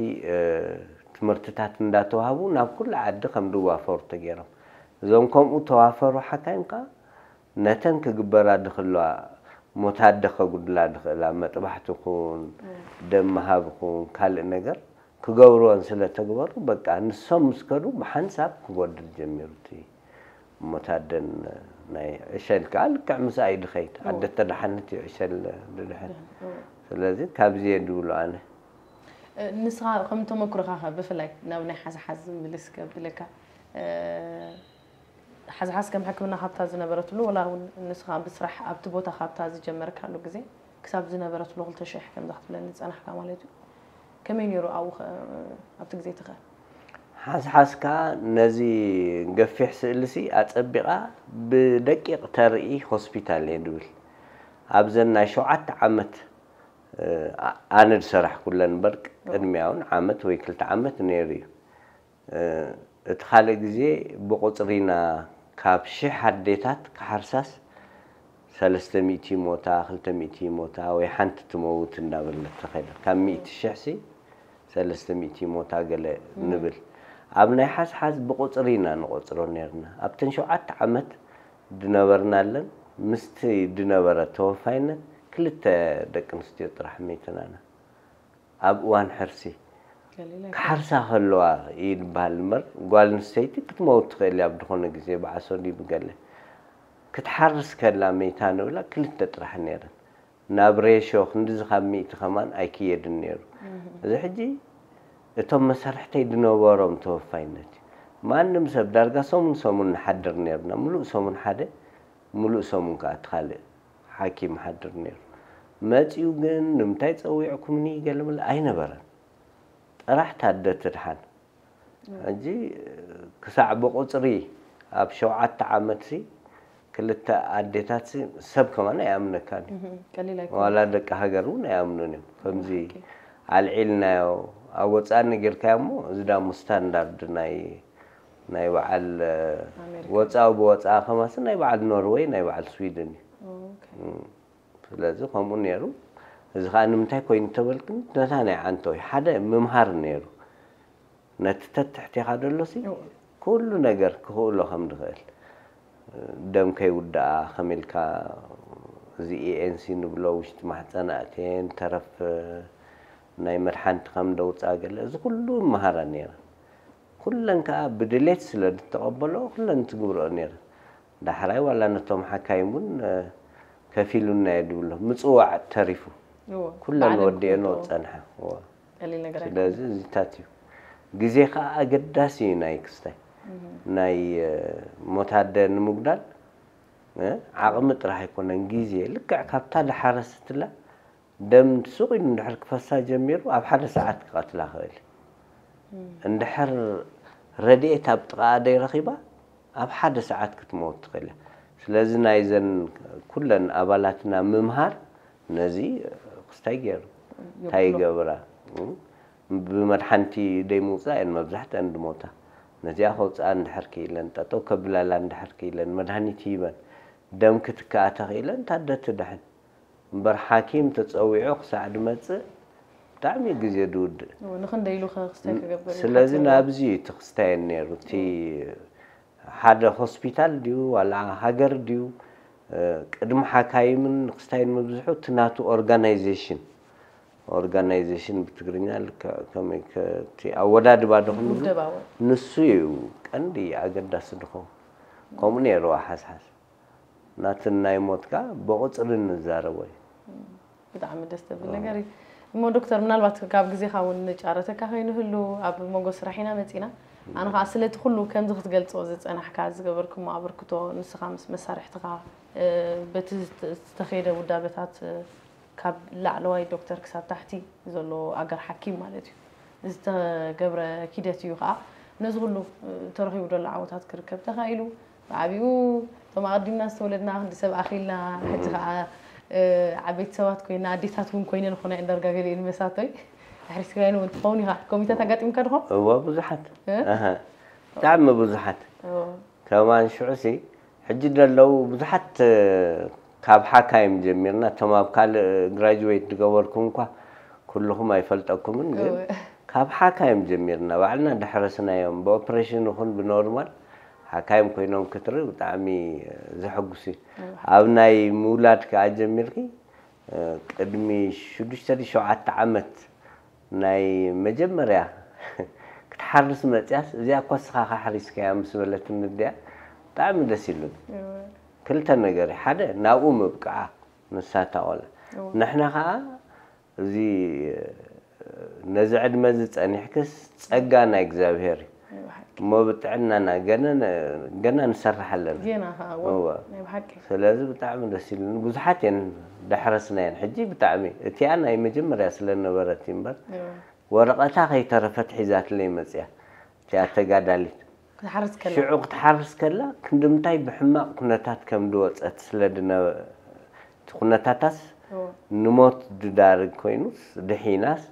ትምህርትታት እንዳተዋህቡ ናብ ኩሉ ዓዲ ከም ዝዋፈሩ ተገይሮም። እዞም ከምኡ ተዋፈሩ ሓካይም ከዓ ነተን ክግበራ ዝኽልዋ ሞት ኣደ ከጉድላ ዝኽእላ መጥባሕቲ ኹን ደም ምሃብ ኹን ካልእ ነገር ክገብርወን ስለ ተግበሩ በቃ ንሶም ምስ ከዱ ብሓንሳብ ክጎድል ጀሚሩ እቲ ሞት ኣደን ናይ ዕሸል ከዓ ልክዕ ምስኣ እዩ ድኸይድ ኣደ ተደሓነት እዩ ዕሸል ድድሕን ስለዚ ካብዚ እየ ድብሎ ኣነ ንስኻ ከም ተመክሮኻ ከ ብፍላይ ናብ ናይ ሓዝሓዝ ምልስ ከብለካ ሓዝሓዝ ከም ሕክምና ካብታ ዝነበረትሉ ወላ እውን ንስኻ ብስራሕ ኣብቲ ቦታ ካብታ ዝጀመርካሉ ግዜ ክሳብ ዝነበረትሉ ክልተ ሽሕ ከምዛ ክትብለኒ ዝጸናሕካ ማለት እዩ ከመይ ነይሩ ኣብኡ ኣብቲ ግዜ ትኸ ሓዝሓዝ ከዓ ነዚ ገፊሕ ስእልሲ ኣጸቢቓ ብደቂቕ ተርኢ ሆስፒታል እየ ድብል ኣብዘን ናይ ሸውዓተ ዓመት ኣነ ዝሰራሕኩለን እምበር ቅድሚያ እውን ዓመት ወይ ክልተ ዓመት ነይሩ እዩ እቲ ካልእ ግዜ ብቑፅሪ ኢና ካብ ሽሕ ኣዴታት ክሓርሳስ ሰለስተ ሚእቲ ይሞታ፣ ክልተ ሚእቲ ይሞታ ወይ ሓንቲ ትመውት እንዳበለት ተኸይዳ ካብ ሚእቲ ሽሕ ሲ ሰለስተ ሚእቲ ይሞታ ገለ ንብል ኣብ ናይ ሓዝሓዝ ብቑፅሪ ኢና ንቆፅሮ ነርና ኣብተን ሸውዓተ ዓመት ድነበርናለን ምስቲ ድነበረ ተወፋይነት ክልተ ደቂ ኣንስትዮ ጥራሕ መይተናና ኣብ እዋን ሕርሲ ክሓርሳ ከለዋ ይበሃል እምበር ጓል ኣንስተይቲ ክትመውት ትኽእል እያ ብዝኾነ ግዜ ብዓሶ ድዩ ብገለ ክትሓርስ ከላ መይታ ንብላ ክልተ ጥራሕ ነይረን ናብ ሬሾ ክንድዚ ካብ ሚእቲ ከማን ኣይክየድን ነይሩ እዚ ሕጂ እቶም መሳርሕተይ ድነበሮም ተወፋይነት እዩ ማንም ሰብ ዳርጋ ሰሙን ሰሙን ንሓድር ነይርና ምሉእ ሰሙን ሓደ ምሉእ ሰሙን ከዓ እቲ ካልእ ሓኪም ሓድር ነይሩ መፂኡ ግን ንምንታይ ፀዊዕኩምኒ ገለመለ ኣይነበረን ጥራሕ ታደት ድሓን ሕጂ ክሳዕ ብቁፅሪ ኣብ ሸውዓተ ዓመት ሲ ክልተ ኣዴታት ሲ ሰብ ከማን ኣይኣምነካን እዩ ቀሊል ኣይኮነ ዋላ ደቂ ሃገር እውን ኣይኣምኑን እዮም ከምዚ ኦኬ። ኣልዒልናዮ ኣብ ወፃኢ ነጊርካዮ እሞ እዚ ዳሞ ስታንዳርድ ናይ ናይ በዓል ኣሜሪካ። ወፃኡ ብወፃኢ ከማሲ ናይ በዓል ኖርወይ ናይ በዓል ስዊድን እዩ ኦኬ። ስለዚ ከምኡ ነይሩ እዚ ከዓ ንምንታይ ኮይኑ ተበልክን ነታ ናይ ዓንቶ እዩ ሓደ ምምሃር ነይሩ ነቲ ተትሕቴኻ ደሎሲ እዎ። ኩሉ ነገር ክኽእሎ ከም ዝኽእል፣ ደም ከይውድኣ ከመይ ኢልካ፣ እዚ ኤኤንሲ ንብሎ፣ ውሽጢ ማሕፀን ኣእትየን ተረፍ ናይ መድሓንቲ ከም ደውፃ ገለ፣ እዚ ኩሉ መሃራ ነይረ። ኩለን ከዓ ብድሌት ስለ ዝተቐበሎ ኩለን ትግብርኦ ነይረ። ዳሕራይ ዋላ ነቶም ሓካይም እውን ከፊሉና እየ ድብሎ፣ ምፅዋዕ ተሪፉ። ኩለን ወዲኤን ፀንሐ። ስለዚ እዚታት እዩ። ግዜ ከዓ ኣገዳሲ እዩ ናይ ክስታይ፣ ናይ ሞት ኣደ ንምጉዳል ዓቕሚ ጥራሕ ኣይኮነን፣ ግዜ። ልክዕ ካብታ ድሓረስትላ ደም ስቕ ኢሉ እንድሕር ክፈሳ ጀሚሩ ኣብ ሓደ ሰዓት ክቐትላ ክእል። እንድሕር ረድኤት ኣብ ጥቓኣ ደይረኺባ ኣብ ሓደ ሰዓት ክትመውት ትኽእል እያ። ስለዚ ናይዘን ኩለን ኣባላትና ምምሃር ነዚ ክስታይ ገይሩ እንታይ ይገብራ፣ ብመድሓንቲ ደይ ምውፃእ እየን መብዛሕትአን ድሞታ። ነዚኣ ከውፅኣ እንድሕር ክኢለን፣ ጠጠው ከብላላ እንድሕር ክኢለን፣ መድሃኒት ሂበን፣ ደም ክትከኣ ተኽኢለን ታደ ትድሕን። እምበር ሓኪም ተፀዊዑ ክሳዕ ድመፅእ ብጣዕሚ ግዜ ድውድእ። ንክንደይ ኢሉ ክስታይ ክገብር እዩ ስለዚ ሓፂሩ። ናብዚ እዩ እቲ ክስታየን ነይሩ። እቲ ሓደ ሆስፒታል ድዩ ዋላ ሃገር ድዩ፣ ቅድሚ ሓካይምን ክስታይን ምብዝሑ እቲ ናቱ ኦርጋናይዜሽን፣ ኦርጋናይዜሽን ብትግርኛ ልክዕ ከመይ ከ-፣ እቲ ኣወዳድባ ዶ ክንብሎ? ውደባዊ። ንሱ እዩ ቀንዲ ኣገዳሲ ድኸውን። ከምኡ ነይሩ ሓስሓስ። ናትን ናይ ሞት ከኣ ብቑጽሪ ንዛረቦ እዩ። ብጣዕሚ ደስ ዘብል ነገር እዩ። እሞ ዶክተር፣ ምናልባት ካብ ግዜኻ እውን ንጫረተካ ከይንህሉ ኣብ መንጎ ስራሕ ኢና መጺና። ኣነ ከዓ ስለቲ ኩሉ ከምዚ ክትገልጾ ዝጸናሕካ ዝገበርኩሞ ኣበርክቶ ንስኻ ምስ መሳርሕትኻ፣ እ፣ በቲ ዝተ-፣ ዝተኸየደ ውዳበታት፣ እ፣ ካብ ላዕለዋይ ዶክተር ክሳብ ታሕቲ ዘሎ ኣገር ሓኪም ማለት እዩ ዝተገብረ ኪደት እዩ ከዓ ነዚ ኩሉ፣ እ፣ ተረኺቡ ዘሎ ዓወታት ክርከብ ተኻኢሉ። ብዓቢኡ እቶም ኣቐዲምና ዝተወለድና ክንዲ ሰብ ኣኺልና፣ ሕጂ ከዓ፣ እ፣ ዓበይቲ ሰባት ኮይና፣ ኣዴታት እውን ኮይነን ኾና እየን ዳርጋ ገሊኤን መሳቶይ። ድሕሪ ትግራይን እውን ትኸውን ኢኻ። ኮሚታት ኣጋጢምካ ድኾን? እወ፣ ብዙሓት። እ? ኣሃ። ብጣዕሚ ብዙሓት። እወ። ከማን ሽዑሲ፣ ሕጂ ደለዉ ብዙሓት፣ እ፣ ካብ ሓካይም ጀሚርና፣ እቶም ኣብ ካልእ ግራጅዌት ዝገበርኩም እኳ ኩልኹም ኣይፈልጠኩምን፣ ግን እወ። ካብ ሓካይም ጀሚርና፣ ባዕልና ዳሕረስናዮም፣ ብኦፕሬሽን ይኹን ብኖርማል፣ ሓካይም ኮይኖም ክትርኢ ብጣዕሚ ዘሐጉስ እዩ። እወ። ኣብ ናይ ምውላድ ከኣ ጀሚርኪ፣ እ፣ ቅድሚ ሽዱሽተ ድዩ ሸውዓተ ዓመት ናይ መጀመርያ ክትሓርስ መጽያስ፣ እዚኣ እኳ እስኻ ሓሪስካያ ምስ በለትኒ፣ እዲኣ ብጣዕሚ ደስ ኢሉኒ። እወ። ክልተ ነገር እዩ። ሓደ ናብኡ ምብቃዓ፣ ንሳ እታ ቆልዓ። እወ። ንሕና ኸኣ እዚ፣ ነዚ ዕድመ እዚ ጸኒሕክስ ጸጋ ናይ እግዚኣብሔር እዩ። ናይ ብሓቂ። እሞ ብጥዕናና ገና ን-፣ ገና ንሰርሕ ኣለና። ጌና ኸዓ፣ እወ፣ እወ። ናይ ብሓቂ። ስለዚ ብጣዕሚ ደስ ኢሉኒ። ብዙሓት እየን ዳሕረስናየን። ሕጂ ብጣዕሚ እቲኣ ናይ መጀመርያ ስለ ነበረት እዩ እምበር፣ እወ። ወረቐታ ከይተረፈት ሒዛትለይ መጽያ። እቲኣ ተጋዳሊት። ክትሓርስ ከላ። ሽዑ ክትሓርስ ከላ ክንድምታይ ብሕማቕ ኩነታት ከም ዝወጸት ስለ ድነ-፣ እቲ ኩነታታስ እወ። ንሞት ዝዳርግ ኮይኑስ ድሒናስ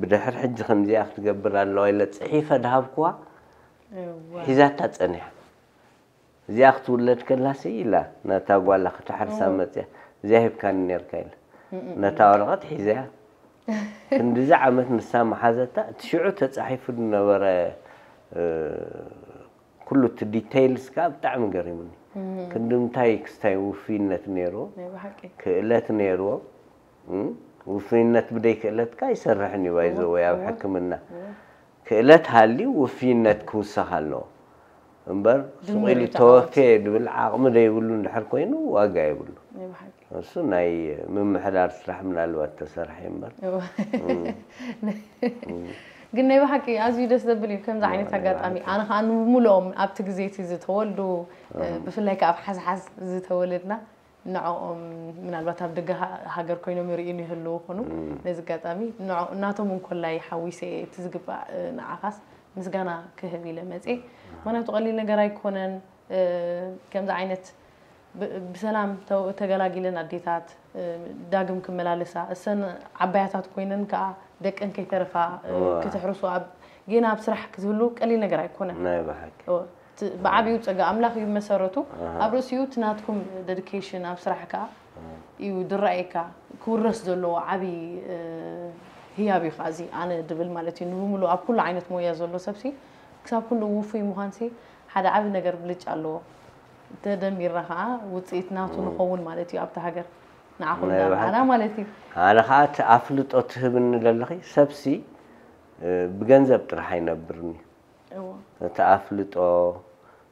ብድሕር ሕጂ ከምዚኣ ክትገብር ኣለዋ ኢለ ጽሒፈ ድሃብኩዋ እወ። ሒዛታ ጸኒሓ። እዚኣ ክትውለድ ከላሲ ኢላ ነታ ጓላ ክትሓርሳ እወ። መጽያ። እዚኣ ሂብካኒ ነርካ ኢላ። እም፣ እም፣ ነታ እም። ወረቐት ሒዘያ። ክንድዚ ዓመት ንሳ መሓዘታ፣ እቲ ሽዑ ተጻሒፉ ዝነበረ፣ እ፣ ኩሉ እቲ ዲቴይልስ ከኣ ብጣዕሚ ገሪሙኒ። እም። ክንዲ እንታይ ክስታይ ውፍይነት ነይርዎ፣ ናይ ብሓቂ። ክእለት ነይርዎ። እም፣ ውፍይነት ብደይ ክእለትካ ኣይሰርሕን እዩ፣ ባይ ዘ ወይ፣ ኣብ እወ። ሕክምና። እወ። ክእለት ሃልዩ ውፍይነት ክውሰኽ ኣለዎ። እምበር፣ ድምር ሱቕ ኢሉ እዩ ተዓወት። ተወፌ ድብል ዓቕሚ ደይብሉ እንድሕር ኮይኑ፣ ዋጋ የብሉ። ናይ ብሓቂ። እሱ ናይ ምምሕዳር ስራሕ ምናልባት ተሰርሐ እምበር። እወ። እም። እም። ግን ናይ ብሓቂ ኣዝዩ ደስ ዘብል እዩ ከምዚ ዓይነት እወ፣ ናይ ኣጋጣሚ። ብሓቂ። ኣነ ኸኣ ንምሉኦም ኣብቲ ግዜ እቲ ዝተወልዱ፣ እም። ብፍላይ ከኣ ኣብ ሓዝሓዝ ዝተወለድና፣ ንዕኦም ምናልባት ኣብ ደገ ሃ-፣ ሃገር ኮይኖም ይርእዩኒ ይህልዉ ይኾኑ። እም። ነዚ ኣጋጣሚ ንዕኦ-፣ ናቶም እንኮላይ ሓዊሰ እየ እቲ ዝግባእ፣ እ፣ ንዓኻስ ምስጋና ክህብ ኢለ መጽየ። ምኽንያቱ ቀሊል ነገር ኣይኮነን። እ፣ ከምዚ ዓይነት ብ-፣ ብሰላም ተ-፣ ተገላጊለን ኣዴታት፣ እ፣ ዳግም ክመላለሳ፣ እሰን ዓባያታት ኮይነን ከኣ ደቀን ከይተረፋ፣ እ፣ እዋ። ክተሕርሱ ኣብ፣ ጌና ኣብ ስራሕ ክትህሉ ቀሊል ነገር ኣይኮነን። ናይ ብሓቂ። እወ። እቲ ብዓቢኡ ጸጋ ኣምላኽ እዩ መሰረቱ። ኣሃ። ኣብ ርእሲኡ እቲ ናትኩም ደዲኬሽን ኣብ ስራሕ ከኣ ኣሃ። እዩ ድረኣየካ። ክውረስ ዘለዎ ዓቢ፣ እ፣ ህያብ እዩ ከኣ እዚ ኣነ ድብል ማለት እዩ። ንብምሉእ ኣብ ኩሉ ዓይነት ሞያ ዘሎ ሰብሲ ክሳብ ኩሉ ውፉይ ምዃንሲ ሓደ ዓቢ ነገር ብልጫ ኣለዎ። ተደሚርና ከዓ ውፅኢት ናቱ ንኸውን ማለት እዩ ኣብታ ሃገር። ንዓኹም ናይ ዳርዓና ብሓቂ። ማለት እዩ። ኣነ ከዓ እቲ ኣፍልጦ ትህብኒ ዘለኺ ሰብሲ እ፣ ብገንዘብ ጥራሕ ኣይነብርን እዩ። እዎ። እቲ ኣፍልጦ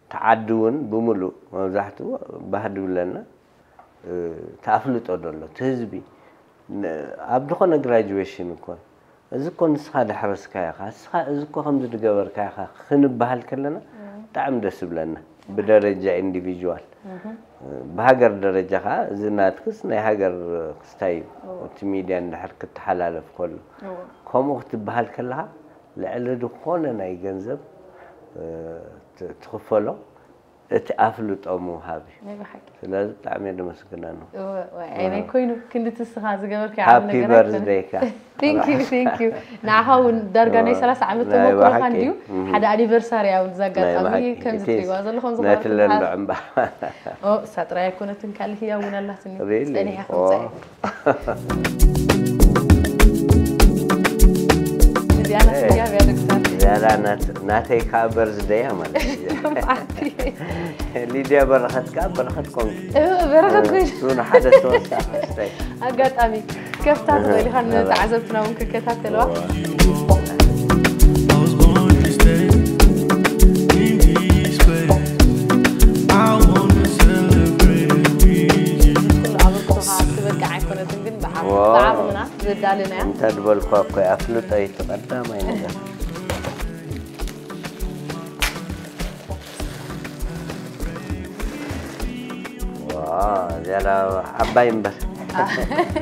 እቲ ዓዲ እውን ብምሉእ መብዛሕትኡ ባህ ድብለና እ፣ እቲ ኣፍልጦ ዘሎ እቲ ህዝቢ ን- ኣብ ዝኾነ ግራጁዌሽን እኮ እዚ እኮ ንስኻ ዳሕረስካ ኢኻ፣ እስኻ እዚ እኮ ከምዚ ድገበርካ ኢኻ ክንበሃል ከለና ብጣዕሚ ደስ ይብለና። ብደረጃ ኢንዲቪጁዋል ብሃገር ደረጃ ከዓ እዚ ናትክስ ናይ ሃገር ክስታይ እዩ። እቲ ሚድያ እንድሕር ክትሓላለፍ ከሎ ከምኡ ክትበሃል ከለኻ ልዕሊ ዝኾነ ናይ ገንዘብ እ፣ ት- ትኽፈሎ እቲ ኣፍልጦ ምውሃብ እዩ። ናይ ብሓቂ። ስለዚ ብጣዕሚ እየ ደመስግና ነው። እወ፣ እወ፣ ኣይ፣ ናይ ኮይኑ ክንዲ ትስኻ ዝገበርካዮ ሃፒ ነገር በርዝደይካ። Thank you, thank you። ንዓኻ እውን ዳርጋ ናይ ሰላሳ ዓመት ናይ ተመክሮኻ ብሓቂ። እንድዩ። እም። ሓደ ኣኒቨርሳሪ እውን እዚ ናይ ኣጋጣሚ ብሓቂ። ከምዚ እቲ ትሪእዋ ዘለኹም ነቲ ዝኸበርኩም ለንዶ መሓዝ- ዕምባ። ኦ፣ እሳ ጥራይ ኣይኮነትን ካልእ ህያብ እውን ኣላትኒ። Really? ጸኒሓ ኦ። ከምጻእ። እዚኣ ናት ህያብ እያ ደቂ ሰባት። ዝያዳ ናት- ናተይ ከዓ በርዝደያ ማለት እዩ። ከምጻዕቲ። ሊድያ በረኸት ከዓ በረኸት ኮንኪ። እ፣ በረኸት ኮይኑ። እሱ ንሓደ ተወሳኺ ክስታይ። ኣጋጣሚ ከፍታ ትኽእል ኢኻ፣ ንተዓዘብትና እውን ክከታተልዋ። I was born this day, in this place. I wanna celebrate with you. ኩሉ ኣበርክቶኻ ትበቅዕ ኣይኮነትን፣ ግን ብዓ- ዋው። ብዓቕምና ዘዳለናያ። እንተ ድበልኳ እኮ ኣፍልጦ እዩ እቲ ቀዳማይ ነገር። ዋ፣ እዚኣ ዓባይ እምበር።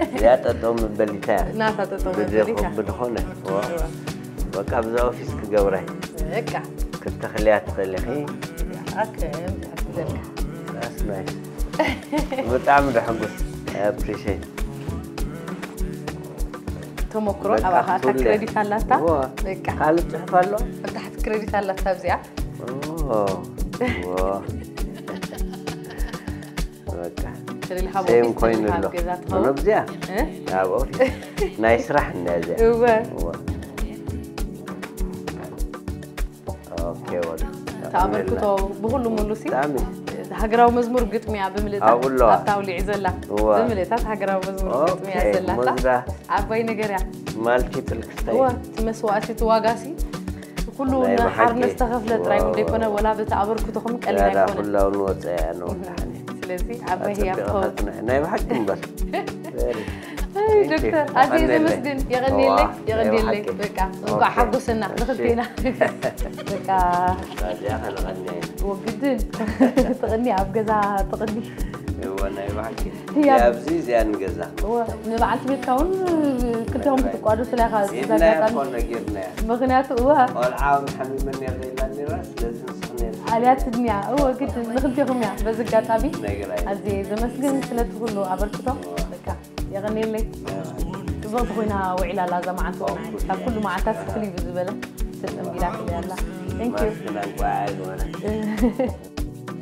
እዚኣ ጠጠው መበሊታ እያ። ናታ ጠጠው ብድኾ- መበሊታ። ብድኾነ። ዋ። በቃ ብዛ ኦፊስ ክገብራ እየ። በቃ። ክትተኽልያ ትኽእል ኢኺ። እዚኣ ከም ትሕግዘካ። That's nice። ብጣዕሚ ደሕጉስ። I appreciate። ተመክሮ በቃ ኣባኻ እታ ክትውልያ። ክሬዲት ኣላታ። እዋ። በቃ። ካልእ ጽሑፍ ኣሎ? ኣብ ታሕቲ ክሬዲት ኣላታ ኣብዚኣ። ኦ፣ ኦ። በቃ። ትልልካ ሴም ቦኪስ ኮይኑ ትልልካ ኣሎ። ገዛ ምን ትኸውን። ኣብዚኣ? እ? ኣብ ኦፊስ። ናይ ስራሕ እንዳ እዚኣ። እወ። እዋ። ኦኬ፣ ወዲ። ተኣበርክቶ ብኹሉ ሙሉሲ ብጣዕሚ። ሃገራዊ መዝሙር ግጥሚያ ብምልእታ ኣብኡ ኣለዋ። ኣብታ ኣውሊዕ ዘላ እዋ። ብምልእታት ሃገራዊ መዝሙር ኦኬ፣ ግጥሚያ ዘላታ መዝዳ። ዓባይ ነገር እያ። ማልቲፕል ክስታይ። እዋ፣ እቲ መስዋእቲ፣ እቲ ዋጋሲ ኩሉ ናይ ብሓቂ። ንሓርነት ዝተኸፍለ ጥራይ እውን ዋው። ዘይኮነ፣ ወላ በቲ ኣበርክቶ ከም ቀሊል ያዳ ኣይኮነን። ኩላውን ወፀያ ነው ብጣዕሚ። ስለዚ ዓባይ ህያብ ኣጸቢቑ ከወጽእ። ከጽንዕ። ናይ ብሓቂ እምበር። Very። ኣይ፣ ዶክተር፣ ኣዝየ የቐንየለይ። ዘመስግን፣ የቐንየለይ፣ ዋ፣ የቐንየለይ። ናይ ብሓቂ። በቃ፣ እንኳዕ ኦኬ። ሓጎሰና እሺ። ንኽልቴና። በቃ፣ እዚኣ ከነቐንያ ኢና። ወግድን። ትቕኒ፣ ኣብ ገዛ ትቕኒ። እወ፣ ናይ ብሓቂ። ህያብ። ኣብዚ እዚኣ ንገዛ። እወ፣ ንበዓልቲ ቤትካ እውን ክልተኹም ክትቋደሱ ኢኻ፣ ኢልናያ ዘጋጣሚ። እኮ ነጊርናያ። ምኽንያቱ፣ እወ። ቆልዓ ሓሚመኒ እያ ኢላ ነይራ፣ ስለዚ ንስኺ ነይርኪ። ኣልያትኒ እያ። እወ፣ ግድን ንኽልቴኹም እያ። በዚ ኣጋጣሚ ነግራይ። ኣዝየ ዘመስግን ስለቲ ኩሉ ኣበርክቶ። በቃ፣ የቐንየለይ። ጽብቕቲ ኮይና ውዒላ ኣላ እዛ መዓልቲ እውን። ካብ ኩሉ መዓልታት ፍልይ ብዝበለ ተጸንቢላ ትብል ኣላ። Thank you። ማስክና እንቋዕ ኣይገበረ።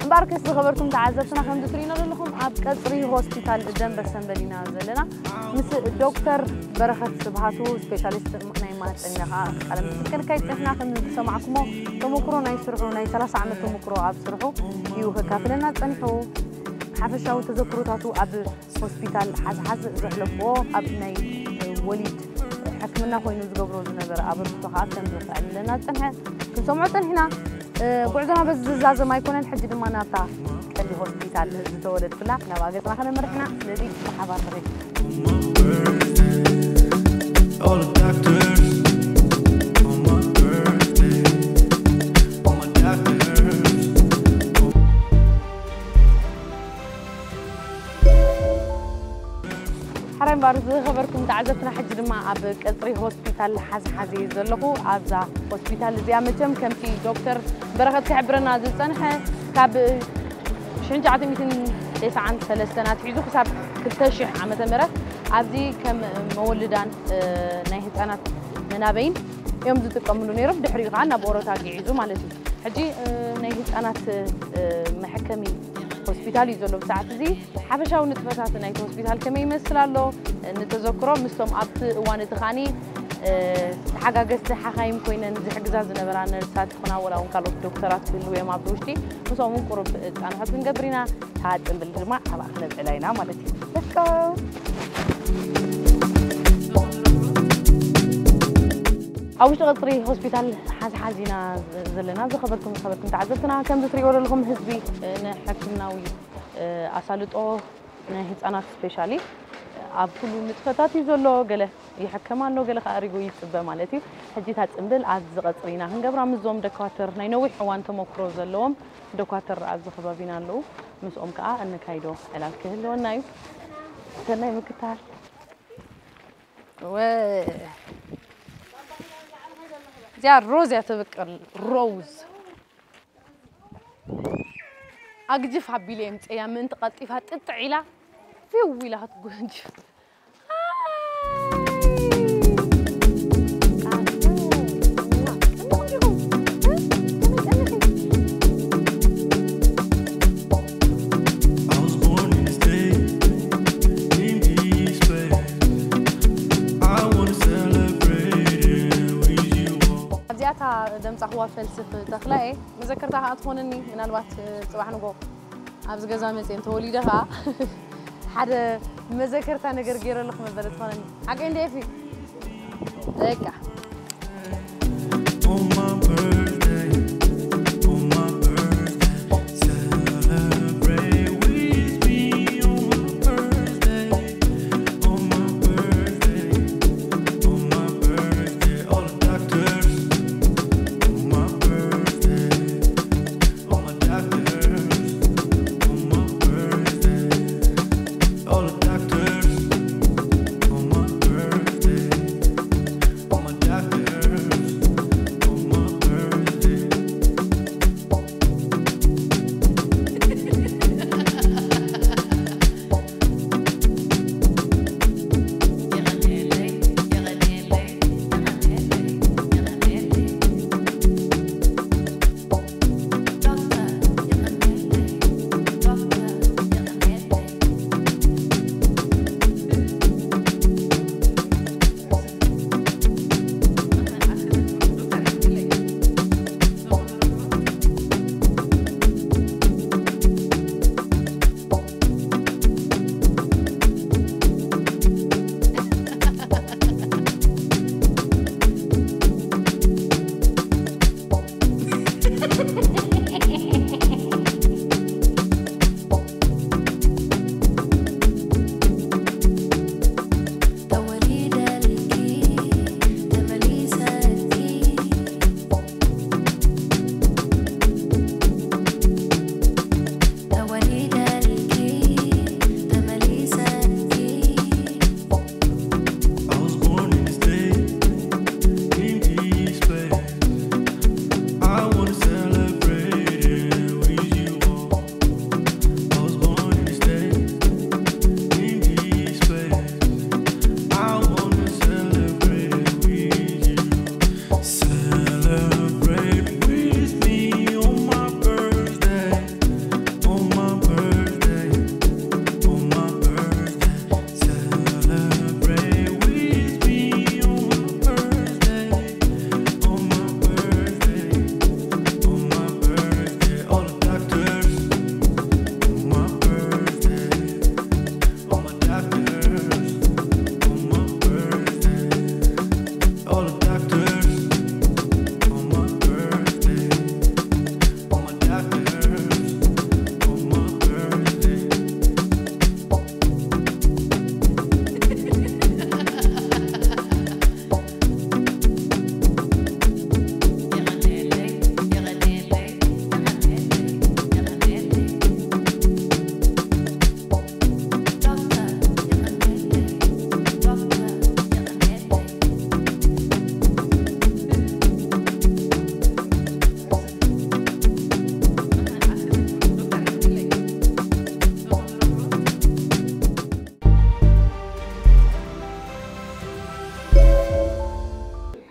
እምበኣርከስ ዝኸበርኩም ተዓዘብትና፣ ከምዚ ትርእይና ዘለኹም ኣብ ቀጽሪ ሆስፒታል ደንበ ሰንበል ኢና ዘለና። ምስ ዶክተር በረኸት ስብሃቱ፣ ስፔሻሊስት ናይ ማህጸን ኢና፣ ከዓ ቃለ መሕትት ከነካይድ ጸኒሕና። ከም ዝሰማዕኩሞ ተመክሮ ናይ ስርሑ፣ ናይ ሰላሳ ዓመት ተመክሮ ኣብ ስርሑ እዩ ከካፍለና ጸኒሑ። ሓፈሻዊ ተዘክሮታቱ ኣብ ሆስፒታል ሓዝሓዝ ዘሕለፍዎ፣ ኣብ ናይ ወሊድ ሕክምና ኮይኑ ዝገብሮ ዝነበረ ኣበርክቶ ከዓ ከም ዘኽዕልለና ዝጸንሐ ክንሰምዖ ጸኒሕና። እ፣ ጉዕዞና በዚ ዝዛዘም ኣይኮነን። ሕጂ ድማ ናብታ ቀንዲ ሆስፒታል ዝተወለድኩላ ናብኣ ገጽና ከነምርሕ ኢና። ስለዚ ብሓባር ንኸይድ። All the doctors on my birthday, all my doctors. ሓራይ እምበኣር ዝኸበርኩም ተዓዘብትና፣ ሕጂ ድማ ኣብ ቀጽሪ ሆስፒታል ሓዝሓዝ እየ ዘለኹ። ኣብዛ ሆስፒታል እዚኣ መቸም ከምቲ ዶክተር በረኸት ክሕብረና ዝጸንሐ፣ ካብ ሽሕን ትሽዓተ ሚእትን ተስዓን ሰለስተን ኣትሒዙ ክሳብ ክልተ ሽሕ ዓመተ ምህረት ኣብዚ ከም መወልዳን፣ እ፣ ናይ ህጻናት መናበይን እዮም ዝጥቀምሉ ነይሮም። ድሕሪኡ ከዓ ናብ ኦሮታ ግዒዙ ማለት እዩ። ሕጂ፣ እ፣ ናይ ህጻናት፣ እ፣ መሐከሚ ሆስፒታል እዩ ዘሎ ብሰዓት እዚ። ሓፈሻዊ ንጥፈታት ናይቲ ሆስፒታል ከመይ ይመስል ኣሎ? ንተዘክሮ ምስቶም ኣብቲ እዋን እቲ ከኣኒ ተሓጋገዝቲ ሓኻይም ኮይነን ዝሕግዛ ዝነበራ ነርሳት ይኹና፣ ወላ እውን ካልኦት ዶክተራት ክህልዉ እዮም ኣብዚ ውሽጢ። ምስኦም እውን ቁሩብ ጻንሖት ክንገብር ኢና። እታ ጽምብል ድማ ኣብኣ ክነብዕላ ኢና ማለት እዩ። Let's go! ኣብ ውሽጢ ቀጽሪ ሆስፒታል ሓዝሓዝ ኢና ዘለና። ዝኸበርኩም ዝኸበርኩም ተዓዘብትና፣ ከምዚ ትሪእዎ ዘለኹም ህዝቢ ንሕክምናዊ ኣሳልጦ ናይ ህጻናት ስፔሻሊ ኣብ ኩሉ ንጥፈታት እዩ ዘሎ። ገለ ይሕከም ኣሎ፣ ገለ ከኣ ኣሪጉ ይጽበ ማለት እዩ። ሕጂ እታ ጽምብል ኣብዚ ቀጽሪ ኢና ክንገብራ ምስዞም ደኳትር ናይ ነዊሕ እዋን ተመክሮ ዘለዎም ደኳትር ኣብዚ ከባቢና ኣለዉ። ምስኦም ከኣ እነካይዶ ዕላል ክህልወና እዩ። ሰናይ ምክታል። ወ-፣ እዚኣ ሮዝ እያ ትብቅል፣ ሮዝ። ኣግጅፍ ኣቢለ የምፅእያ ምእንቲ ቀልጢፋ ጥጥዕ ኢላ ፊው ኢላ ክትጉንጅፍ። I was born in the state, in the space. I wanna celebrate it with you all. ኣብዚኣታ ደምፃኽዋ ፈልስፍ ተኽላኤ መዘከርታ ከዓ ትኾነኒ። ምናልባት ጽባሕ ንጎ ኣብዚ ገዛ መፅየ እንተወሊደ ከዓ ሓደ መዘከርታ ነገር ገይረሉ ክመበለ ትኾነኒ። ሓቀይ እንደ ኤፊ በቃ On my birthday, on my birthday, celebrate with me on my birthday, on my birthday, on my birthday, all the doctors, on my birthday, all my doctors, on my birthday, all the doctors, on my birthday, all my doctors, on my birthday. I was born in the state, in the space. I wanna celebrate it with you all. I was born in the state, in the space. I wanna celebrate it with you. Celebrate with me on my birthday, on my birthday, on my birthday. Celebrate with me on my birthday, on my birthday, on my birthday. All the doctors, on my birthday, all my doctors, on my birthday. All the doctors, on my birthday, all my doctors, on my birthday.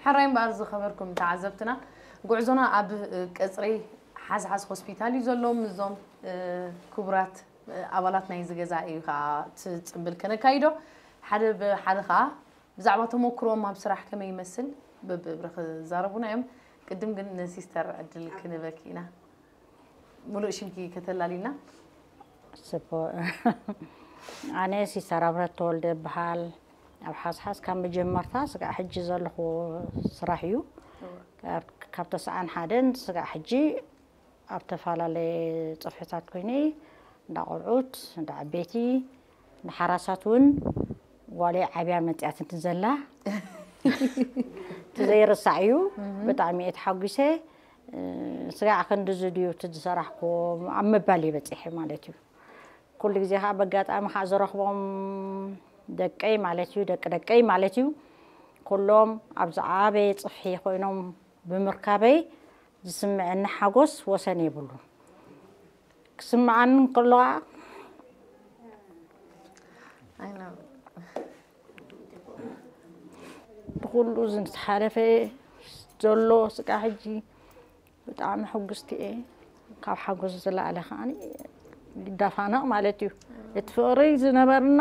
ሕራይ እምበኣር ዝኸበርኩም ተዓዘብትና፣ ጉዕዞና ኣብ ቀጽሪ ሓዝሓዝ ሆስፒታል እዩ ዘሎ። ምስዞም ክቡራት ኣባላት ናይዚ ገዛ እዩ ከዓ እቲ ጽምብል ከነካይዶ። ሓደ ብሓደ ከዓ ብዛዕባ ተመክሮም ኣብ ስራሕ ከመይ ይመስል ብብብሪ ክዛረቡና እዮም። ቅድም ግን ንሲስተር ዕድል ክንበኪ ኢና። ሙሉእ ሽምኪ ከተላሊና። ስፖ ኣነ ሲስተር ኣብረት ተወልደ ይበሃል። ኣብ ሓስሓስ ካብ መጀመርታ ስጋዕ ሕጂ ዘለኹ ስራሕ እዩ። ካብ ተስዓን ሓደን ስጋዕ ሕጂ ኣብ ተፈላለየ ጽፍሕታት ኮይነ እንዳ ቆልዑት እንዳ ዓበይቲ ንሓራሳት እውን ጓለይ ዓብያ መፅያትኒ ዘላ እቲ ዘይርሳዕ እዩ። ብጣዕሚ እየ ተሓጒሰ። ስጋዕ ክንድዚ ድዩ እቲ ዝሰራሕኩ ኣብ ምባል እየ በፂሐ ማለት እዩ። ኩሉ ግዜ ከዓ በጋጣሚ ከዓ ዝረኽቦም ደቀይ ማለት እዩ፣ ደቂ ደቀይ ማለት እዩ። ኩሎም ኣብ ዝዓበየ ፅፍሒ ኮይኖም ብምርካበይ ዝስምዐኒ ሓጎስ ወሰን የብሉን። ክስምዓኒ እንከሎ ከዓ ብኩሉ ዝሓለፈ ዘሎ ስቃ ሕጂ ብጣዕሚ ሕጉስቲ እየ። ካብ ሓጎስ ዝለዓለ ከዓ ይዳፋነቕ ማለት እዩ። እቲ ፍቕሪ ዝነበርና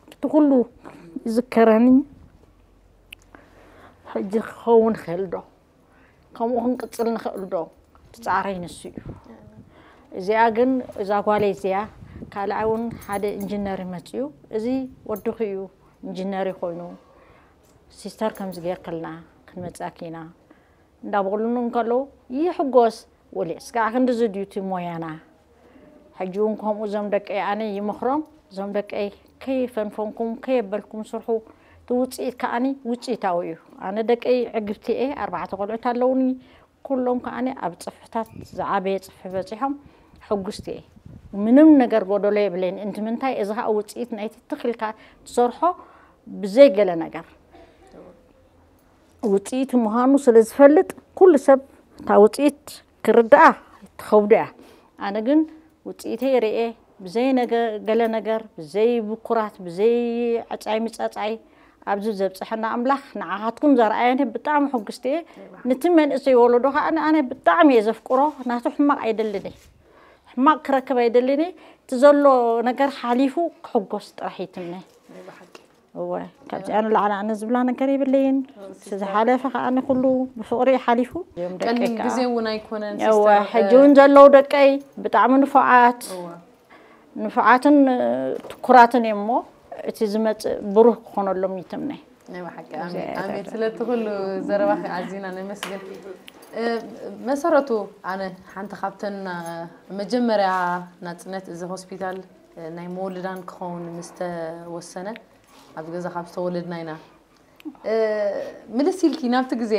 እቲ ኩሉ ይዝከረኒ። ሕጂ ክኸውን ይኽእል ዶ? ከምኡ ክንቅፅል ንኽእል ዶ? እቲ ፃዕረይ ንሱ እዩ። እዚኣ ግን እዛ ጓለይ እዚኣ ካልኣይ እውን ሓደ ኢንጂነር ይመፅኡ። እዚ ወድኹ እዩ ኢንጂነር ይኮይኑ ሲስተር ከምዚ ጌርክልና ክንመፅኣኪ ኢና እንዳበሉኒ እንከለዉ ይሕጎስ። ወሊዕ ስጋዕ ክንድዚ ድዩ እቲ ሞያና? ሕጂ እውን ከምኡ እዞም ደቀይ ኣነ ይመኽሮም። እዞም ደቀይ ከይፈንፈንኩም ከየበልኩም ስርሑ። እቲ ውፅኢት ከዓኒ ውፅኢታዊ እዩ። ኣነ ደቀይ ዕግብቲ እየ። ኣርባዕተ ቆልዑት ኣለውኒ። ኩሎም ከዓኒ ኣብ ፅፍሕታት ዝዓበየ ፅፍሒ በፂሖም ሕጉስቲ እየ። ምንም ነገር ጎደሎ የብለይን። እንትምንታይ እዚ ከዓ ውፅኢት ናይቲ ትኽልካ ትሰርሖ ብዘይ ገለ ነገር ውፅኢት ምዃኑ ስለ ዝፈልጥ ኩሉ ሰብ እታ ውፅኢት ክርድኣ ትኸብዶ እያ። ኣነ ግን ውፅኢተይ ርኤ ብዘይ ነገ- ገለ ነገር ብዘይ ብኩራት ብዘይ ዕፃይ ምፀፃይ ኣብዚ ዘብፅሐና ኣምላኽ ንዓኻትኩም ዘርኣየኒ ብጣዕሚ ሕጉስቲ እየ። ነቲ መንእሰይ ወለዶ ከዓ ኣነ ብጣዕሚ እየ ዘፍቅሮ። ናቱ ሕማቕ ኣይደልን እየ። ሕማቕ ክረክብ ኣይደልን እየ። እቲ ዘሎ ነገር ሓሊፉ ክሕጎስ ጥራሕ ይትምነ። እወ ካብዚኣ ንላዕሊ ኣነ ዝብላ ነገር የብለይን። ዝሓለፈ ከዓ ንኩሉ ብፍቕሪ እዩ ሓሊፉ። እዮም ደቀይ ቀሊል ከዓ ግዜ እውን ኣይኮነን እወ ሲስተር። ሕጂ እውን ዘለዉ ደቀይ ብጣዕሚ ንፉዓት እወ። ንፉዓትን ትኩራትን እዮም እሞ እቲ ዝመፅእ ብሩህ ክኾነሎም ይትምነ። ናይ ብሓቂ ኣሜን ኣሜን። ስለቲ ኩሉ ዘረባኺ ኣዚና ነመስግን። እ፣ መሰረቱ ኣነ ሓንቲ ካብተን እ፣ መጀመርያ ናፅነት እዚ ሆስፒታል እ፣ ናይ መወልዳን ክኸውን ምስ ተወሰነ ኣብዚ ገዛ ካብ ዝተወለድና ኢና። እ፣ ምልስ ኢልኪ ናብቲ ግዜ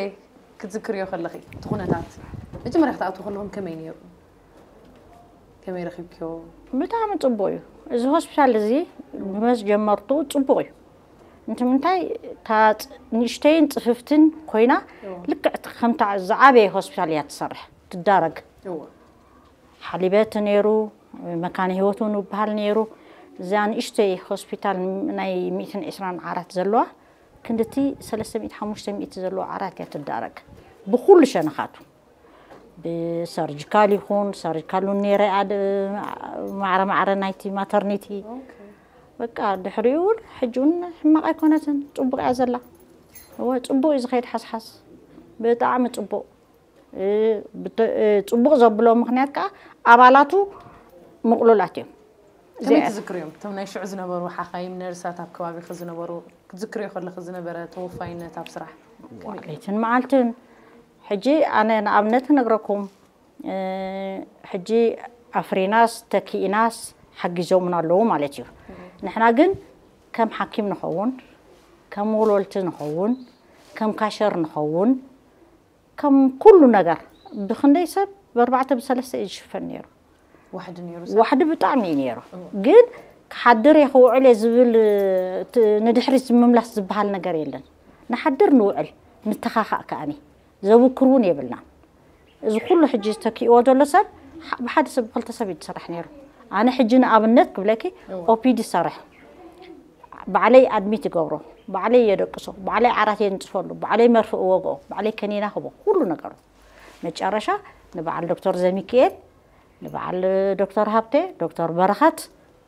ክትዝክርዮ ከለኺ እቲ ኩነታት መጀመርያ ክትኣትዉ ከለኹም ከመይ ነይሩ? ከመይ ረኺብክዮ? ብጣዕሚ ፅቡቅ እዩ። እዚ ሆስፒታል እዚ ብመስ ጀመርቱ ፅቡቅ እዩ። እንት ምንታይ እታ ፅ- ንእሽተይን ፅፍፍትን ኮይና ልክዕ እቲ ከምታ ዝዓበየ ሆስፒታል እያ ትሰርሕ ትዳረግ። ሓሊበት ነይሩ፣ መካነ ህይወት እውን ይበሃል ነይሩ። እዛ ንእሽተይ ሆስፒታል ናይ ሚእትን ዕስራን ዓራት ዘለዋ ክንድቲ ሰለስተ ሚእቲ ሓሙሽተ ሚእቲ ዘለዎ ዓራት እያ ትዳረግ ብኩሉ ሸነኻቱ። ብሰርጂካል ይኹን ሰርጂካል እውን ነይረ ኣደ ማዕረ ማዕረ ናይቲ ማተርኒቲ በቃ ድሕሪኡ እውን ሕጂ እውን ሕማቕ ኣይኮነትን ፅቡቅ እያ ዘላ። እወ ፅቡቅ እዩ ዝኸይድ ሓስሓስ ብጣዕሚ ፅቡቅ። እ፣ ብተ- እ፣ ፅቡቅ ዘብሎ ምክንያት ከዓ ኣባላቱ ምቕሉላት እዮም። ከመይ ትዝክርዮም እቶም ናይ ሽዑ ዝነበሩ ሓኻይም ነርሳት ኣብ ከባቢኺ ዝነበሩ ክትዝክርዮ ከለኺ ዝነበረ ተወፋይነት ኣብ ስራሕ ከመይ? ለይትን መዓልትን ሕጂ ኣነ ንኣብነት ነግረኩም እ፣ ሕጂ ኣፍሪናስ ተኪኢናስ ሓጊዞምና ኣለዉ ማለት እዩ። ንሕና ግን ከም ሓኪም ንኸውን ከም ወልወልቲ ንኸውን ከም ካሸር ንኸውን ከም ኩሉ ነገር ብክንደይ ሰብ ብኣርባዕተ ብሰለስተ እዩ ዝሽፈን ነይሩ። ዋሕዲ ነይሩ ዋሕዲ ብጣዕሚ እዩ ነይሩ። ግን ክሓድር እየ ክውዕል እየ ዝብል እቲ ንድሕሪት ዝምምላስ ዝበሃል ነገር የለን። ንሓድር ንውዕል ንተኻኻእ ከኣኒ ዘውክር እውን የብልናን። እዚ ኩሉ ሕጂ ዝተኪእዎ ዘሎ ሰብ ሓ- ብሓደ ሰብ ብክልተ ሰብ እዩ ዝስራሕ ነይሩ። ኣነ ሕጂ ንኣብነት ክብለኪ ኦፒዲ ሰርሕ ባዕለይ ኣድሚት ይገብሮ፣ ባዕለይ የደቅሶ፣ ባዕለይ ዓራት የንፅፈሉ፣ ባዕለይ መርፍእ ወግኦ፣ ባዕለይ ከኒና ክቦ ኩሉ ነገሩ። መጨረሻ ንበዓል ዶክተር ዘሚክኤል፣ ንበዓል ዶክተር ሃብቴ፣ ዶክተር በረኸት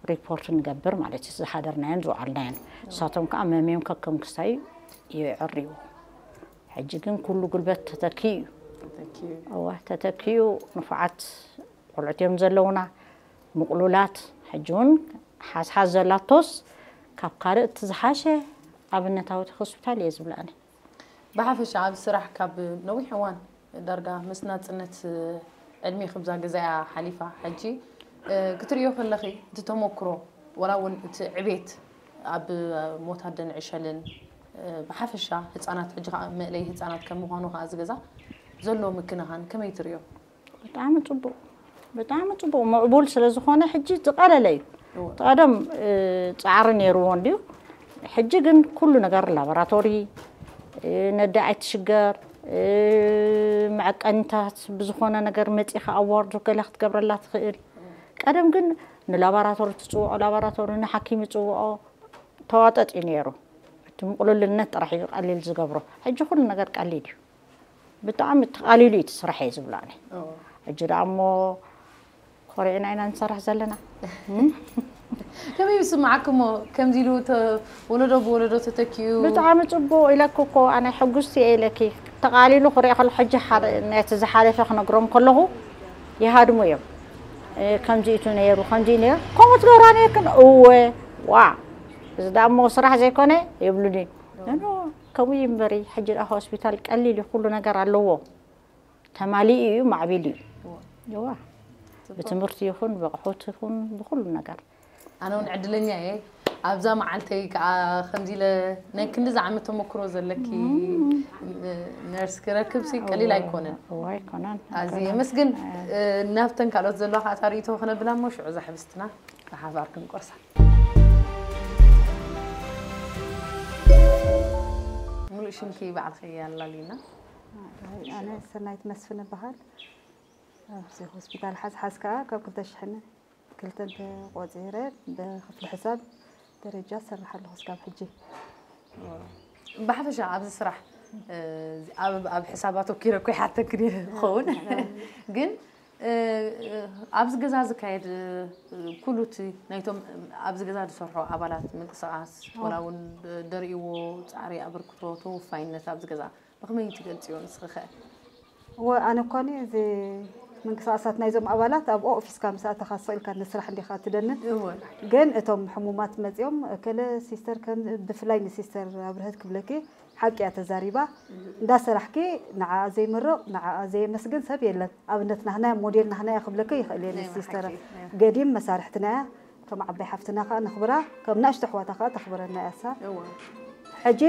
ሪፖርት ንገብር ማለት እዩ፣ ዝሓደርናዮን ዝወዓልናዮን። ንሳቶም ከዓ መምዮም ከከም ክሳይ ይዕርይዎ። ሕጂ ግን ኩሉ ጉልበት ተተኪኡ እዩ። እወ፣ ተተኪኡ። ንፉዓት ቆልዑት እዮም ዘለውና፣ ምቕሉላት። ሕጂ እውን ሓዝሓዝ ዘላቶስ ካብ ካልእ እቲ ዝሓሸ ኣብነታዊት ሆስፒታል እየ ዝብላ ኣነ። ብሓፈሻ ኣብ ስራሕ ካብ ነዊሕ እዋን ዳርጋ ምስ ናጽነት ዕድሜ ክብዛ ገዛ እያ ሓሊፋ። ሕጂ ክትርእዮ ከለኺ እቲ ተመክሮ ወላ እውን እቲ ዕቤት ኣብ ሞት ኣደን ዕሸልን ብሓፈሻ ህፃናት ሕጂ ከዓ መእለይ ህፃናት ከም ምዃኑ ከዓ እዚ ገዛ ዘሎ ምክንኻን ከመይ ትርእዮ? ብጣዕሚ ፅቡቅ፣ ብጣዕሚ ፅቡቅ ምዕቡል ስለ ዝኾነ ሕጂ ዝቐለለ እዩ። እቲ ቀደም ፃዕሪ ነይርዎ እንድዩ። ሕጂ ግን ኩሉ ነገር ላቦራቶሪ፣ ነዲ ኣይትሽገር፣ መዐቀኒታት ብዝኾነ ነገር መፂኻ ኣዋርዶ ገለ ክትገብረላ ትኽእል። ቀደም ግን ንላቦራቶሪ ትፅውዖ ላቦራቶሪ፣ ንሓኪም ይፅውዖ፣ ተዋጠጥ እዩ ነይሩ። እቲ ምቕሉልነት ጥራሕ እዩ ቀሊል ዝገብሮ። ሕጂ ኩሉ ነገር ቀሊል እዩ። ብጣዕሚ ተቓሊሉ እዩ እቲ ስራሕ እየ ዝብሎ ኣነ። ሕጂ ደኣ እሞ ኮሪዕና ኢና ንሰርሕ ዘለና። ከመይ ይስምዓኪ እሞ ከምዚ ኢሉ ወለዶ ብወለዶ ተተኪኡ? ብጣዕሚ ፅቡቕ ኢለኪ እኮ ኣነ ሕጉስቲ እየ ኢለኪ። ተቓሊሉ ክሪኦ ከሎ ሕጂ ሓደ ነቲ ዝሓለፈ ክነግሮም ከለኹ ይሃድሙ እዮም። ከምዚ ኢቱ ነይሩ ከምዚ ነይሩ ከምኡ ትገብራ ነርክን እወ ዋ እዚ ደኣ እሞ ስራሕ ዘይኮነ ይብሉኒ። ከምኡ እዩ እምበሪ ሕጂ ደኣ ሆስፒታል ቀሊል እዩ፣ ኩሉ ነገር ኣለዎ። ተማሊኡ እዩ፣ ማዕቢሉ እዩ። ይዋ ብትምህርቲ ይኹን ብቕሑት ይኹን ብኩሉ ነገር። ኣነ እውን ዕድለኛ እየ። ኣብዛ መዓልተይ ከዓ ከምዚ ኢለ ናይ ክንዲ ዝዓመት ተመክሮ ዘለኪ ነርስ ክረክብ ሲ ቀሊል ኣይኮነን። እዋ ኣይኮነን። ኣዚ የመስግን። ናብተን ካልኦት ዘለዋ ከዓ ታሪእቶ ክነብላ እሞ ሽዑ ዛሕብስትና ብሓባር ክንቆርሳ። ሙሉእ ሽምኪ ባዕልኺ ኣላልይና። ኣነ ሰናይት መስፍን እበሃል። ኣብዚ ሆስፒታል ሓዝሓዝ ከዓ ካብ ክልተ ሽሕን ክልተን ተቆፂረ ብክፍሊ ሕሳብ ደረጃ ዝሰርሕ ኣለኹ እስካብ ሕጂ። ብሓፈሻ ኣብዚ ስራሕ ኣብ ኣብ ሕሳብ ኣተኪረ እኮ ይሓተኪ ክኸውን ግን ኣብዚ ገዛ ዝካየድ ኩሉ እቲ ናይቶም ኣብዚ ገዛ ዝሰርሑ ኣባላት ምንቅስቃስ ወላ እውን ደርእይዎ ፃዕሪ ኣበርክቶ ተወፋይነት ኣብዚ ገዛ ብኸመይ ትገልፅዮ ንስኺ ኸ? እወ ኣነ እኳ እዚ ምንቅስቃሳት ናይዞም ኣባላት ኣብ ኦፊስካ ምስ ኣተኻ ስቕ ኢልካ ንስራሕ እንዲኻ ትደንን። እወ ግን እቶም ሕሙማት መፂኦም እከለ ሲስተር ከም ብፍላይ ንሲስተር ኣብርሀት ክብለኪ ሓቂ እያ ተዛሪባ። እንዳሰራሕኪ ንዓኣ ዘይምርቕ ንዓኣ ዘየመስግን ሰብ የለን። ኣብነት ናህናያ ሞዴል ናህናያ ክብለኪ ይኽእል እየ ንሲስተር ገዲም መሳርሕትና እያ። ከም ዓባይ ሓፍትና ከዓ ነኽብራ ከም ንእሽቶ ኣሕዋታ ከዓ ተኽብረና እያ እሳ። ሕጂ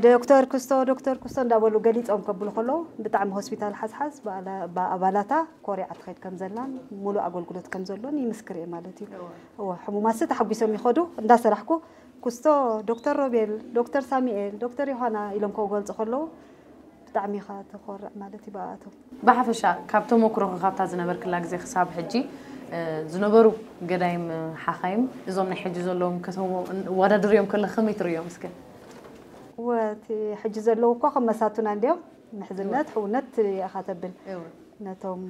ዶክተር ክስቶ ዶክተር ክስቶ እንዳበሉ ገሊፆም ከብሉ ከለዉ ብጣዕሚ ሆስፒታል ሓዝሓዝ ብኣባላታ ኮሪዓ ትኸይድ ከም ዘላን ሙሉእ ኣገልግሎት ከም ዘሎን ይምስክር እየ ማለት እዩ። እወ ሕሙማትሲ ተሓጒሶም ይኸዱ እንዳሰራሕኩ ክስቶ ዶክተር ሮቤል ዶክተር ሳሚኤል ዶክተር ዮሃና ኢሎም ከገልፁ ከለዉ ብጣዕሚ ኢኻ ትኾርዕ ማለት እዩ ብኣቶም። ብሓፈሻ ካብ ተመኩሮኺ ካብታ ዝነበርክላ ግዜ ክሳብ ሕጂ ዝነበሩ ገዳይም ሓኻይም እዞም ናይ ሕጂ ዘለዎም ከተወዳድርዮም ከለኺ ከመይ ትርእዮም እስከ? እወ እቲ ሕጂ ዘለዉ እኳ ከም መሳቱና እንድዮም ምሕዝነት ሕውነት ኢኻ ተብል። ነቶም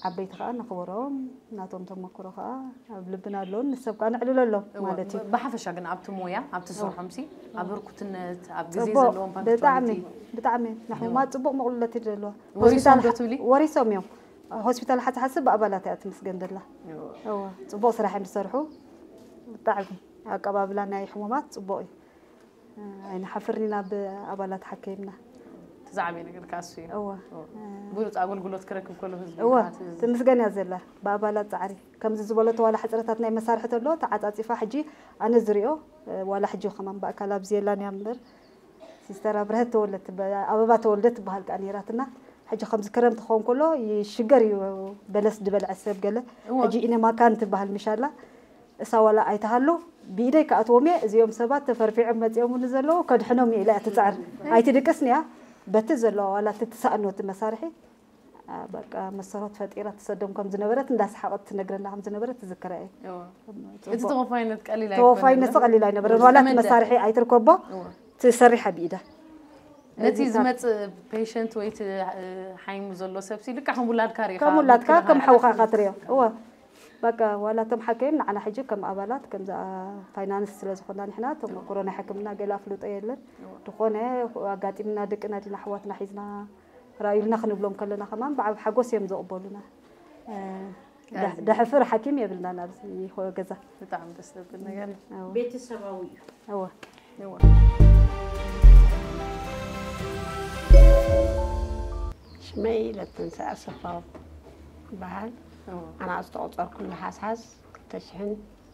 ዓበይቲ ከዓ ነኽብሮም ናቶም ተመክሮ ከዓ ኣብ ልብና ኣለውን ንሰብ ከዓ ነዕልለሎም ማለት እዩ። ብሓፈሻ ግን ኣብቲ ሞያ ኣብቲ ስርሖም ሲ ኣብ ህርኩትነት ኣብ ግዜ ዘለዎም ብጣዕሚ ብጣዕሚ ንሕሙማት ፅቡቅ መቕሉለት እዩ ዘለዋ። ወሪሶም ዶ ትብሊ? ወሪሶም እዮም። ሆስፒታል ሓሳሓሲ ብኣባላት እያ ትምስገን ዘላ። እወ ፅቡቅ ስራሕ እዮም ዝሰርሑ። ብጣዕሚ ኣቀባብላ ናይ ሕሙማት ፅቡቅ እዩ። ኣይንሓፍርን ኢና ብኣባላት ሓከይምና። እቲ ዝዓበየ ነገር ከዓ እሱ እዩ። እወ። ብሉፅ ኣገልግሎት ክረክብ ከሎ ህዝቢ እወ ትምስገን እያ ዘላ ብኣባላት ፃዕሪ ከምዚ ዝበለቶ ዋላ ሕፅረታት ናይ መሳርሒ ተሎ ተዓፃፂፋ ሕጂ ኣነ ዝሪኦ ዋላ ሕጂ ከማን ብኣካል ኣብዚ የላን እያ እምበር ሲስተር ኣብርሀት ተወልደ ትበ- ኣበባ ተወልደ ትበሃል ከዓ ነይራትና። ሕጂ ከምዚ ክረምቲ ክኸውን ከሎ ይሽገር እዩ በለስ ዝበልዐ ሰብ ገለ እወ። ሕጂ ኢነማካን ትበሃል ምሻላ እሳ ዋላ ኣይትሃሉ ብኢደይ ክኣትዎም እየ እዚኦም ሰባት ተፈርፊዖም መፂኦምኒ ዘለዉ ከድሕኖም እየ ኢላ እያ ትፅዕር ኣይትድቅስን እያ በቲ ዘለዋ ዋላ እቲ ትሰኣኖ እቲ መሳርሒ በቃ መሰረት ፈጢራ ትሰዶም ከም ዝነበረት እንዳሰሓቐት ትነግረና ከም ዝነበረት ትዝክራ እየ እቲ ተወፋይነት ቀሊል ኣይኮነን ተወፋይነት ቀሊል ኣይነበረን ዋላ እቲ መሳርሒ ኣይትርከቦ ትሰሪሓ ብኢዳ ነቲ ዝመፅእ ፔሸንት ወይ ሓይሙ ዘሎ ሰብሲ ልካ ከም ውላድካ ሪኢኻ ከም ውላድካ ከም ሓውካ ኢኻ ትሪኦ እወ በቃ ዋላ እቶም ሓከይም ንዓና ሕጂ ከም ኣባላት ከምዛ ፋይናንስ ስለ ዝኾና ንሕና ተመኩሮ ናይ ሕክምና ገለ ኣፍልጦ የለን። ዝኾነ ኣጋጢምና ደቅና ዲና ኣሕዋትና ሒዝና ራእዩልና ክንብሎም ከለና ከማን ብዓብ ሓጎስ እዮም ዘቕበሉና። እ፣ ደ- ደሕፍር ሓኪም የብልናን ኣብዚ ገዛ። ብጣዕሚ ደስ ዘብል ነገር እዩ። እወ። ቤተሰባዊ እዩ። እወ። ሽመይ ለትንሳ ኣሰፋው ይበሃል። ኣና ዝተቆፀርኩሉ ሓስሓስ ክልተ ሽሕን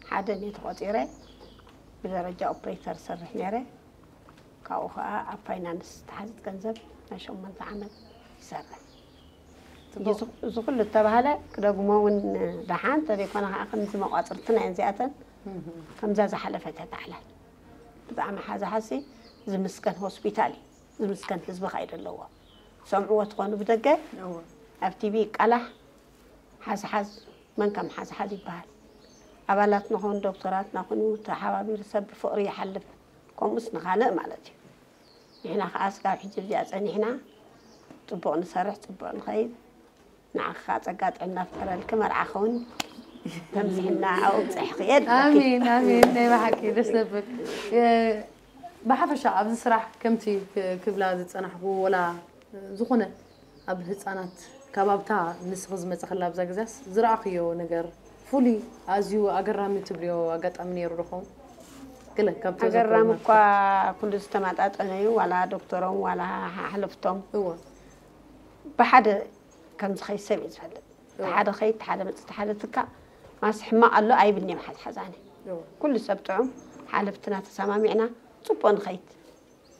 ሓደን እየ ተቆፂረ። ብደረጃ ኦፕሬተር ሰርሕ ነይረ። ካብኡ ከዓ ኣብ ፋይናንስ ተሓዚት ገንዘብ ናይ ሸሞንተ ዓመት ይሰርሕ። እዚ ኩሉ እተባህለ ክደግሞ እውን ደሓን ተዘይኮነ ከዓ ከምዚ መቋፅርትና እየን እዚኣተን። ከምዛ ዝሓለፈት ተታዕላል ብጣዕሚ ሓዚ ሓሲ ዝምስገን ሆስፒታል እዩ። ዝምስገን ህዝቢ ካይደ ኣለዎ። ሰምዕዎ ትኾኑ ብደገ ኣብ ቲቪ ይቃላሕ። ሓዝሓዝ መን ከም ሓዝሓዝ ይበሃል። ኣባላት ንኹን ዶክተራት ናኹኑ ተሓባቢሩ ሰብ ብፍቕሪ ይሓልፍ። ከምኡስ ንኻልእ ማለት እዩ። ንሕና ከዓ ስጋብ ሕጂ እዚኣ ፀኒሕና ፅቡቕ ንሰርሕ ፅቡቕ ንኸይድ። ንዓኻ ጸጋ ጥዕና ፍጠረልኪ መርዓ ኸውን ተምስሕና ኣብኡ ብፅሕኺ የድለኪ። ኣሜን ኣሜን። ናይ ብሓቂ ደስ ዘብል እ፣ ብሓፈሻ ኣብዚ ስራሕ ከምቲ ክ- ክብላ ዝጸናሕኩ ወላ ዝኾነ ኣብ ህፃናት ከባብታ ንስኺ ዝመፀ ከላ ኣብዛ ግዜያስ ዝረኣኽዮ ነገር ፍሉይ ኣዝዩ ኣገራሚ ትብልዮ ኣጋጣሚ ነይሩ ዶ ኸውን? ገለ ካብቲ ኣገራሚ ዘክርና እኳ ኩሉ ዝተመጣጠነ እዩ። ዋላ ዶክተሮም ዋላ ሓለፍቶም እወ ብሓደ ከም ዝኸይድ ሰብ እዩ ዝፈልጥ። ሓደ ኸይድ ሓደ መፅእ ሓደ ትካ ማስ ሕማቕ ኣሎ ኣይብልንዮም ሓዝሓዛነ እወ ኩሉ ሰብ ጥዑም ሓለፍትና ተሰማሚዕና ፅቡቅ ንኸይድ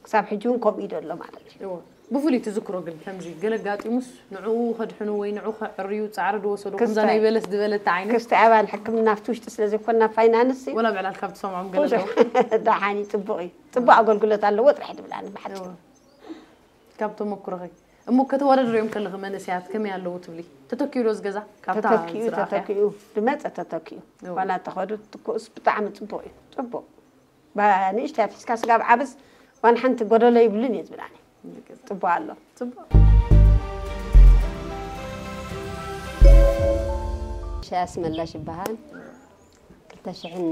ክሳብ ሕጂ እውን ከምኡ እዩ ዘሎ ማለት እዩ። እወ ብፍሉይ ትዝክሮ ግን ከምዚ ገለ ኣጋጢሙስ ንዕኡ ከድሕኑ ወይ ንዕኡ ከዕርዩ ፃዕሪ ዝወሰዱ ከምዛ ክስታይ- ናይ በለስ ዝበለት ዓይነት ክስታይ ኣባል ሕክምና ኣብቲ ውሽጢ ስለ ዘይኮንና ፋይናንስ እዩ። ወላ ብዕላል ካብ ትሰምዖም ገለ ብዙሕ ኣለዉ? ደሓን እዩ ፅቡቅ እዩ። ፅቡቅ ኣገልግሎት ኣለዎ ጥራሕ ድብላኒ ብሓፂሩ እወ። ካብ ተመክሮኺ እሞ ከተወዳድርዮም ከለኺ መንእሰያት ከመይ ኣለዉ ትብሊ? ተተኪኡ ዶ ዝገዛ ካብታ ተተኪኡ ዝረኣኽያ? ተተኪኡ ዝመፀ ተተኪኡ እወ። ዋላ ተኸዱ ትኩእስ ብጣዕሚ ፅቡቅ እዩ። ፅቡቅ ንእሽተይ ኣትሒዝካ ስጋብ ዓብስ ዋን ሓንቲ ጎደሎ ይብልን እየ ዝብላኒ። ፅቡቅ ኣሎ። ፅቡቅ ሻያስ መላሽ ይበሃል። ክልተ ሽሕን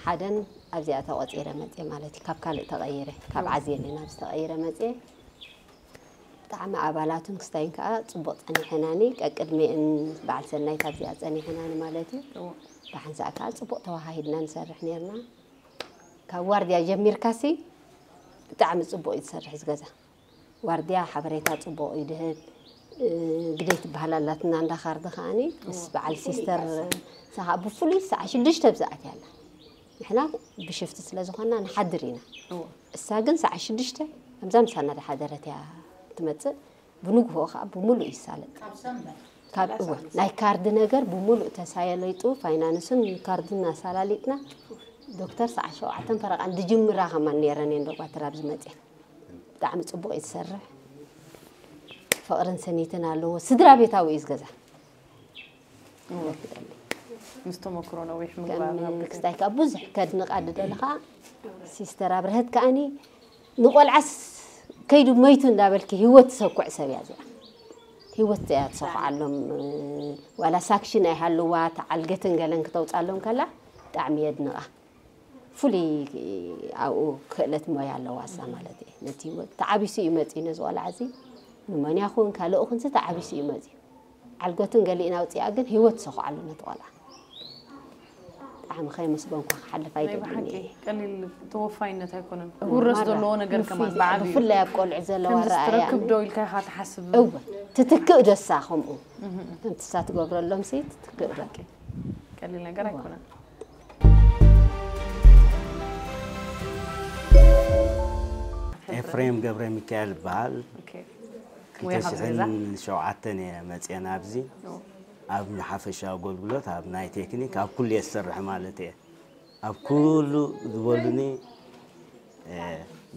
ሓደን ኣብዚኣ ተቆፂረ መፅየ ማለት እዩ። ካብ ካልእ ተቐይረ ካብ ዓዝየ ነና ኣብዚ ተቐይረ መፅየ። ብጣዕሚ ኣባላቱን ክስታይን ከዓ ፅቡቅ ፀኒሐናኒ። ቀቅድሜእን በዓል ሰናይት ኣብዚኣ ፀኒሐናኒ ማለት እዩ። ብሓንሳእ ከዓ ፅቡቅ ተዋሃሂድና ንሰርሕ ነርና። ካብ ዋርድያ ጀሚርካሲ ብጣዕሚ ፅቡቅ እዩ ዝሰርሕ ዝገዛ። ዋርድያ ሓበሬታ ፅቡቅ እዩ ድህብ። ግደይ ትበሃል ኣላትና እንዳ ካርዲ ከዓኒ ምስ በዓል ሲስተር ሳኻ ብፍሉይ ሰዓ ሽዱሽተ ብዝኣት ያላ ንሕና ብሽፍቲ ስለ ዝኾንና ንሓድር ኢና። እሳ ግን ሰዓ ሽዱሽተ ከምዛ ምሳና ዳሓደረት እያ ትመፅእ። ብንግሆ ከዓ ብሙሉእ ይሳለጥ። ካብ እወ ናይ ካርዲ ነገር ብሙሉእ ተሳለይጡ ፋይናንስን ካርድን ኣሳላሊጥና ዶክተር ሰዓ ሸውዓተን ፈረቃን ድጅምራ ከማን ነይረን እየን ዶ ጓተር ኣብዚ መፅኤን። ብጣዕሚ ፅቡቅ እዩ ዝሰርሕ። ፍቅርን ስኒትን ኣለዎ። ስድራ ቤታዊ እዩ ዝገዛ። ምስ ተመክሮ ነዊሕ ምግባር ናብ ከም ክስታይ ከዓ ብዙሕ ከድንቃ ድደሊ ከዓ ሲስተር ኣብርሀት ከዓኒ ንቆልዓስ ከይዱ መይቱ እንዳበልኪ ህይወት ትሰኩዕ ሰብ እያ እዚኣ። ህይወት እያ ትሰኩዓሎም። ዋላ ሳክሽን ኣይሃልዋ ተዓልገትን ገለን ክተውፃሎም ከላ ብጣዕሚ የድንቃ። ፍሉይ ኣብኡ ክእለት ሞያ ኣለዋ እሳ ማለት እየ። ነቲ ህይወት ተዓቢሱ እዩ መፅዩ ነዚ ቆልዓ እዚ ንመንያ ኹን ካልእ ኹንሲ ተዓቢሱ እዩ መፅዩ። ዓልገቱን ገሊእን ኣውፂኣ ግን ህይወት ትሰኹዓሉ ነቲ ቆልዓ። ብጣዕሚ ከየመስገንኳ ክሓልፍ ናይ ኣይደልን ብሓቂ እየ። ቀሊል ተወፋይነት ኣይኮነን። ክውረስ ዘለዎ ነገር ከማን ብዓብዩ ብፍላይ ኣብ ቆልዑ ዘለዋ ከምዚ ረኣያ ስትረክብ ዶ ኢልካ ኢኻ ትሓስብ? እወ ትትክእ ደሳ ከምኡ ከምቲ እሳ ትገብረሎም ሲ ትትክእ ዶ ቀሊል ነገር ኣይኮነን። ኤፍሬም ገብረ ሚካኤል ይበሃል። ኦኬ። ክልተ ሽሕን ሸውዓተን እየ መፅአ ናብዚ ኣብ ሓፈሻዊ ኣገልግሎት ኣብ ናይ ቴክኒክ ኣብ ኩሉ እየ ዝሰርሕ ማለት እየ። ኣብ ኩሉ ዝበሉኒ እ፣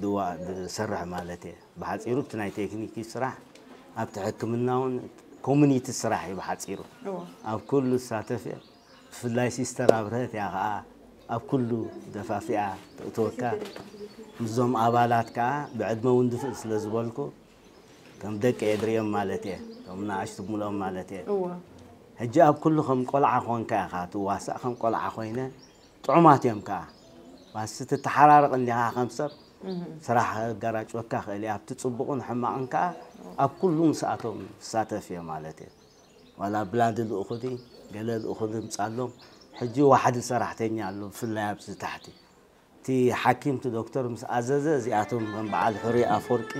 ድዋ ዝሰርሕ ማለት እየ። ብሓፂሩ እቲ ናይ ቴክኒክ ስራሕ ኣብቲ ሕክምና እውን ኮሚኒቲ ስራሕ እዩ ብሓፂሩ ኣብ ኩሉ ዝሳተፍ እየ። ብፍላይ ሲስተር ኣብርሀት እያ ከዓ ኣብ ኩሉ ደፋፊኣ ተእትወካ። ምስዞም ኣባላት ከዓ ብዕድመ እውን ድፍእ ስለ ዝበልኩ ከም ደቂ እየ ድሪኦም ማለት እየ። እቶም ንኣሽቱ ብምልኦም ማለት እየ። እወ ሕጂ ኣብ ኩሉ ከም ቆልዓ ኮንካ ኢኻ ትዋሳእ፣ ከም ቆልዓ ኮይነ ጥዑማት እዮም ከኣ። ባስ ትተሓራረቕ እንዲኻ ከም ሰብ፣ ስራሕ ጋራጭወካ ክእል እዩ። ኣብቲ ጽቡቕን ሕማቕን ከኣ ኣብ ኩሉ ምስኣቶም ትሳተፍ እየ ማለት እየ። ዋላ ብላዲ ልእኹኒ፣ ገለ ልእኹኒ ምጻሎም። ሕጂ ዋሕዲ ሰራሕተኛ ኣሎ፣ ብፍላይ ኣብዚ ታሕቲ። እቲ ሓኪም፣ እቲ ዶክተር ምስ ኣዘዘ፣ እዚኣቶም ከም በዓል ሕሩይ ኣፈወርቂ፣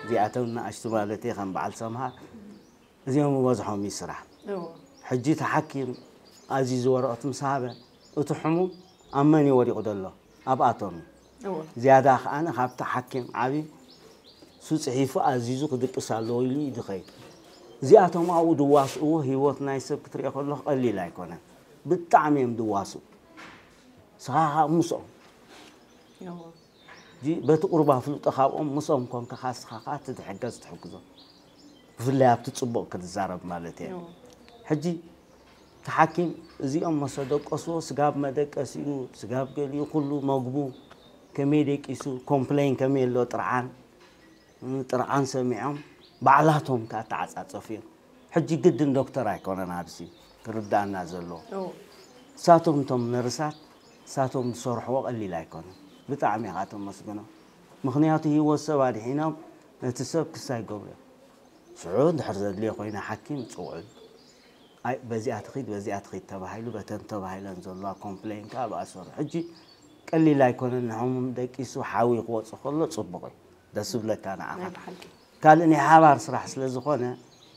እዚኣቶም ንኣሽቱ ማለተይ ከም በዓል ሰምሃር፣ እዚኦም ዝበዝሖም እዩ ስራሕ። ሕጂ እቲ ሓኪም ኣዚዙ ወረቐት ምስ ሃበ፣ እቲ ሕሙም ኣብ መን እዩ ወዲቑ ዘሎ? ኣብኣቶም እዩ። ዝያዳ ከኣ ካብቲ ሓኪም ዓቢ ሱ ጽሒፉ ኣዚዙ ክድቅስ ኣለዎ ኢሉ እዩ ዝኸይድ። እዚኣቶም ኣብኡ ድዋስእዎ ህይወት ናይ ሰብ ክትሪኦ ከለኹ ቀሊል ኣይኮነን። ብጣዕሚ እዮም ድዋስኡ። ንስኻ ምስኦም። እጂ በቲ ቁሩብ ኣፍልጦ ካብኦም ምስኦም ኮንካ ንስኻ ከኣ እቲ ዝሕገዝ ትሕግዞ። ብፍላይ ኣብቲ ጽቡቕ ክትዛረብ ማለት እየ። ሕጂ እቲ ሓኪም እዚኦም መሰ ደቀስዎ፣ ስጋብ መደቀሲኡ፣ ስጋብ ገሊኡ ኩሉ መግቡ ከመይ ደቂሱ፣ ኮምፕሌን ከመይ ኣሎ ጥርዓን፣ ጥርዓን ሰሚዖም ባዕላቶም ከኣ ተዓጻጸፉ እዮም። ሕጂ ግድን ዶክተር ኣይኮነን ኣብዚ ክርዳእና ዘለዎ። እሳቶም እቶም ነርሳት እሳቶም ዝሰርሕዎ ቀሊል ኣይኮነን። ብጣዕሚ ኢኻ ተመስግኖ። ምኽንያቱ ህይወት ሰብ ኣድሒኖም ነቲ ሰብ ክሳይ ይገብሩ እዮም። ሽዑ እንድሕር ዘድልዮ ኮይነ ሓኪም ጽውዑ። ኣይ በዚኣ ትኺድ በዚኣ ትኺድ ተባሂሉ በተን ተባሂለን ዘለዋ ኮምፕሌን ከኣ ብኣሰሩ። ሕጂ ቀሊል ኣይኮነን ንሕሙም ደቂሱ ሓዊ ክወጽእ ከሎ ጽቡቕ እዩ። ደስ ዝብለካ ንዓኻ። ናይ ብሓቂ። ካልእ ናይ ሓባር ስራሕ ስለ ዝኾነ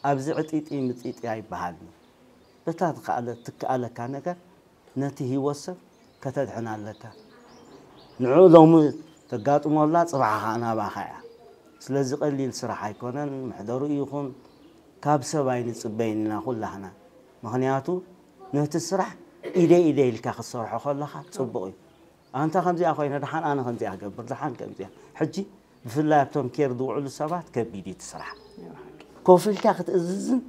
ኣብዚ ዕጢጢ ምጢጢ ኣይበሃልን። በታ ትከኣለ-፣ ትከኣለካ ነገር ነቲ ህይወት ሰብ ከተድሕን ኣለካ። ንዕኡ ሎሚ ተጋጥሞ ኣላ፣ ጽባሕ ኸኣ ናባኻ እያ። ስለዚ ቀሊል ስራሕ ኣይኮነን፣ መሕደሪኡ ይኹን ካብ ሰብ ኣይንጽበይን ኢና ኩላህና። ምኽንያቱ ነቲ ስራሕ ኢደ ኢደ ኢልካ ክትሰርሖ ከለኻ ጽቡቕ እዩ። ኣንታ ከምዚኣ ኮይነ፣ ደሓን ኣነ ከምዚኣ ክገብር፣ ደሓን ከምዚኣ። ሕጂ ብፍላይ ኣብቶም ኬር ዝውዕሉ ሰባት ከቢድ እዩ እቲ ስራሕ። ናይ ብሓቂ። ኮፍ ኢልካ ክትእዝዝን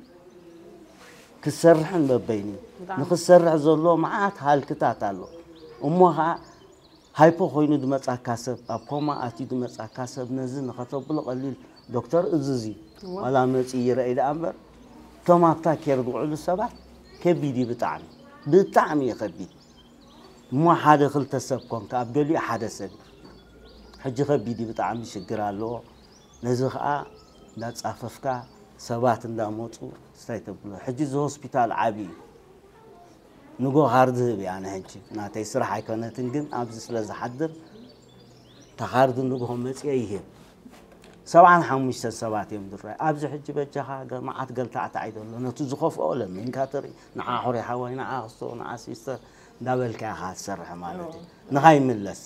ክትሰርሕን በበይኑ እዩ። ብጣዕሚ። ንክትሰርሕ ዘለዎ መዓት ሃልክታት ኣሎ። እሞ ኸዓ ሃይፖ ኮይኑ ዝመጻካ ሰብ፣ ኣብ ኮማ ኣትዩ ዝመጻካ ሰብ ነዚ ንኸተብሎ ቀሊል ዶክተር እዝዝ እዩ። እወ። ዋላ መጺኡ ይረኣይ ደኣ እምበር፣ እቶም ኣብታ ኬር ዝውዕሉ ሰባት ከቢድ እዩ ብጣዕሚ። ብጣዕሚ እዩ ከቢድ። እሞ ሓደ ክልተ ሰብ ኮንካ፣ ኣብ ገሊኡ ሓደ ሰብ እዩ። ሕጂ ከቢድ እዩ ብጣዕሚ ሽግር ኣለዎ። ነዚ ኸኣ እንዳጻፈፍካ ሰባት እንዳመጹ ስታይ ተብሎ። ሕጂ እዚ ሆስፒታል ዓቢ እዩ። ንጎ ካርድ ዝህብ እየ ኣነ ሕጂ። ናተይ ስራሕ ኣይኮነትን፣ ግን ኣብዚ ስለ ዝሓድር፣ እታ ካርድ ንግሆ መጺአ ይህብ። ሰብዓን ሓሙሽተን ሰባት እዮም ዝረኣዩ። ኣብዚ ሕጂ በጃኻ ገ-፣ መዓት ገልታዕታዕ እዩ ዘሎ። ነቲ ዝኸፍኦ ለሚንካ ትርኢ። ንዓ ሕሩይ ሓወይ፣ ንዓ ክስቶ፣ ንዓ ሲስተር እንዳበልካ ኢኻ ትሰርሕ ማለት እዩ። ንኻ ይምለስ።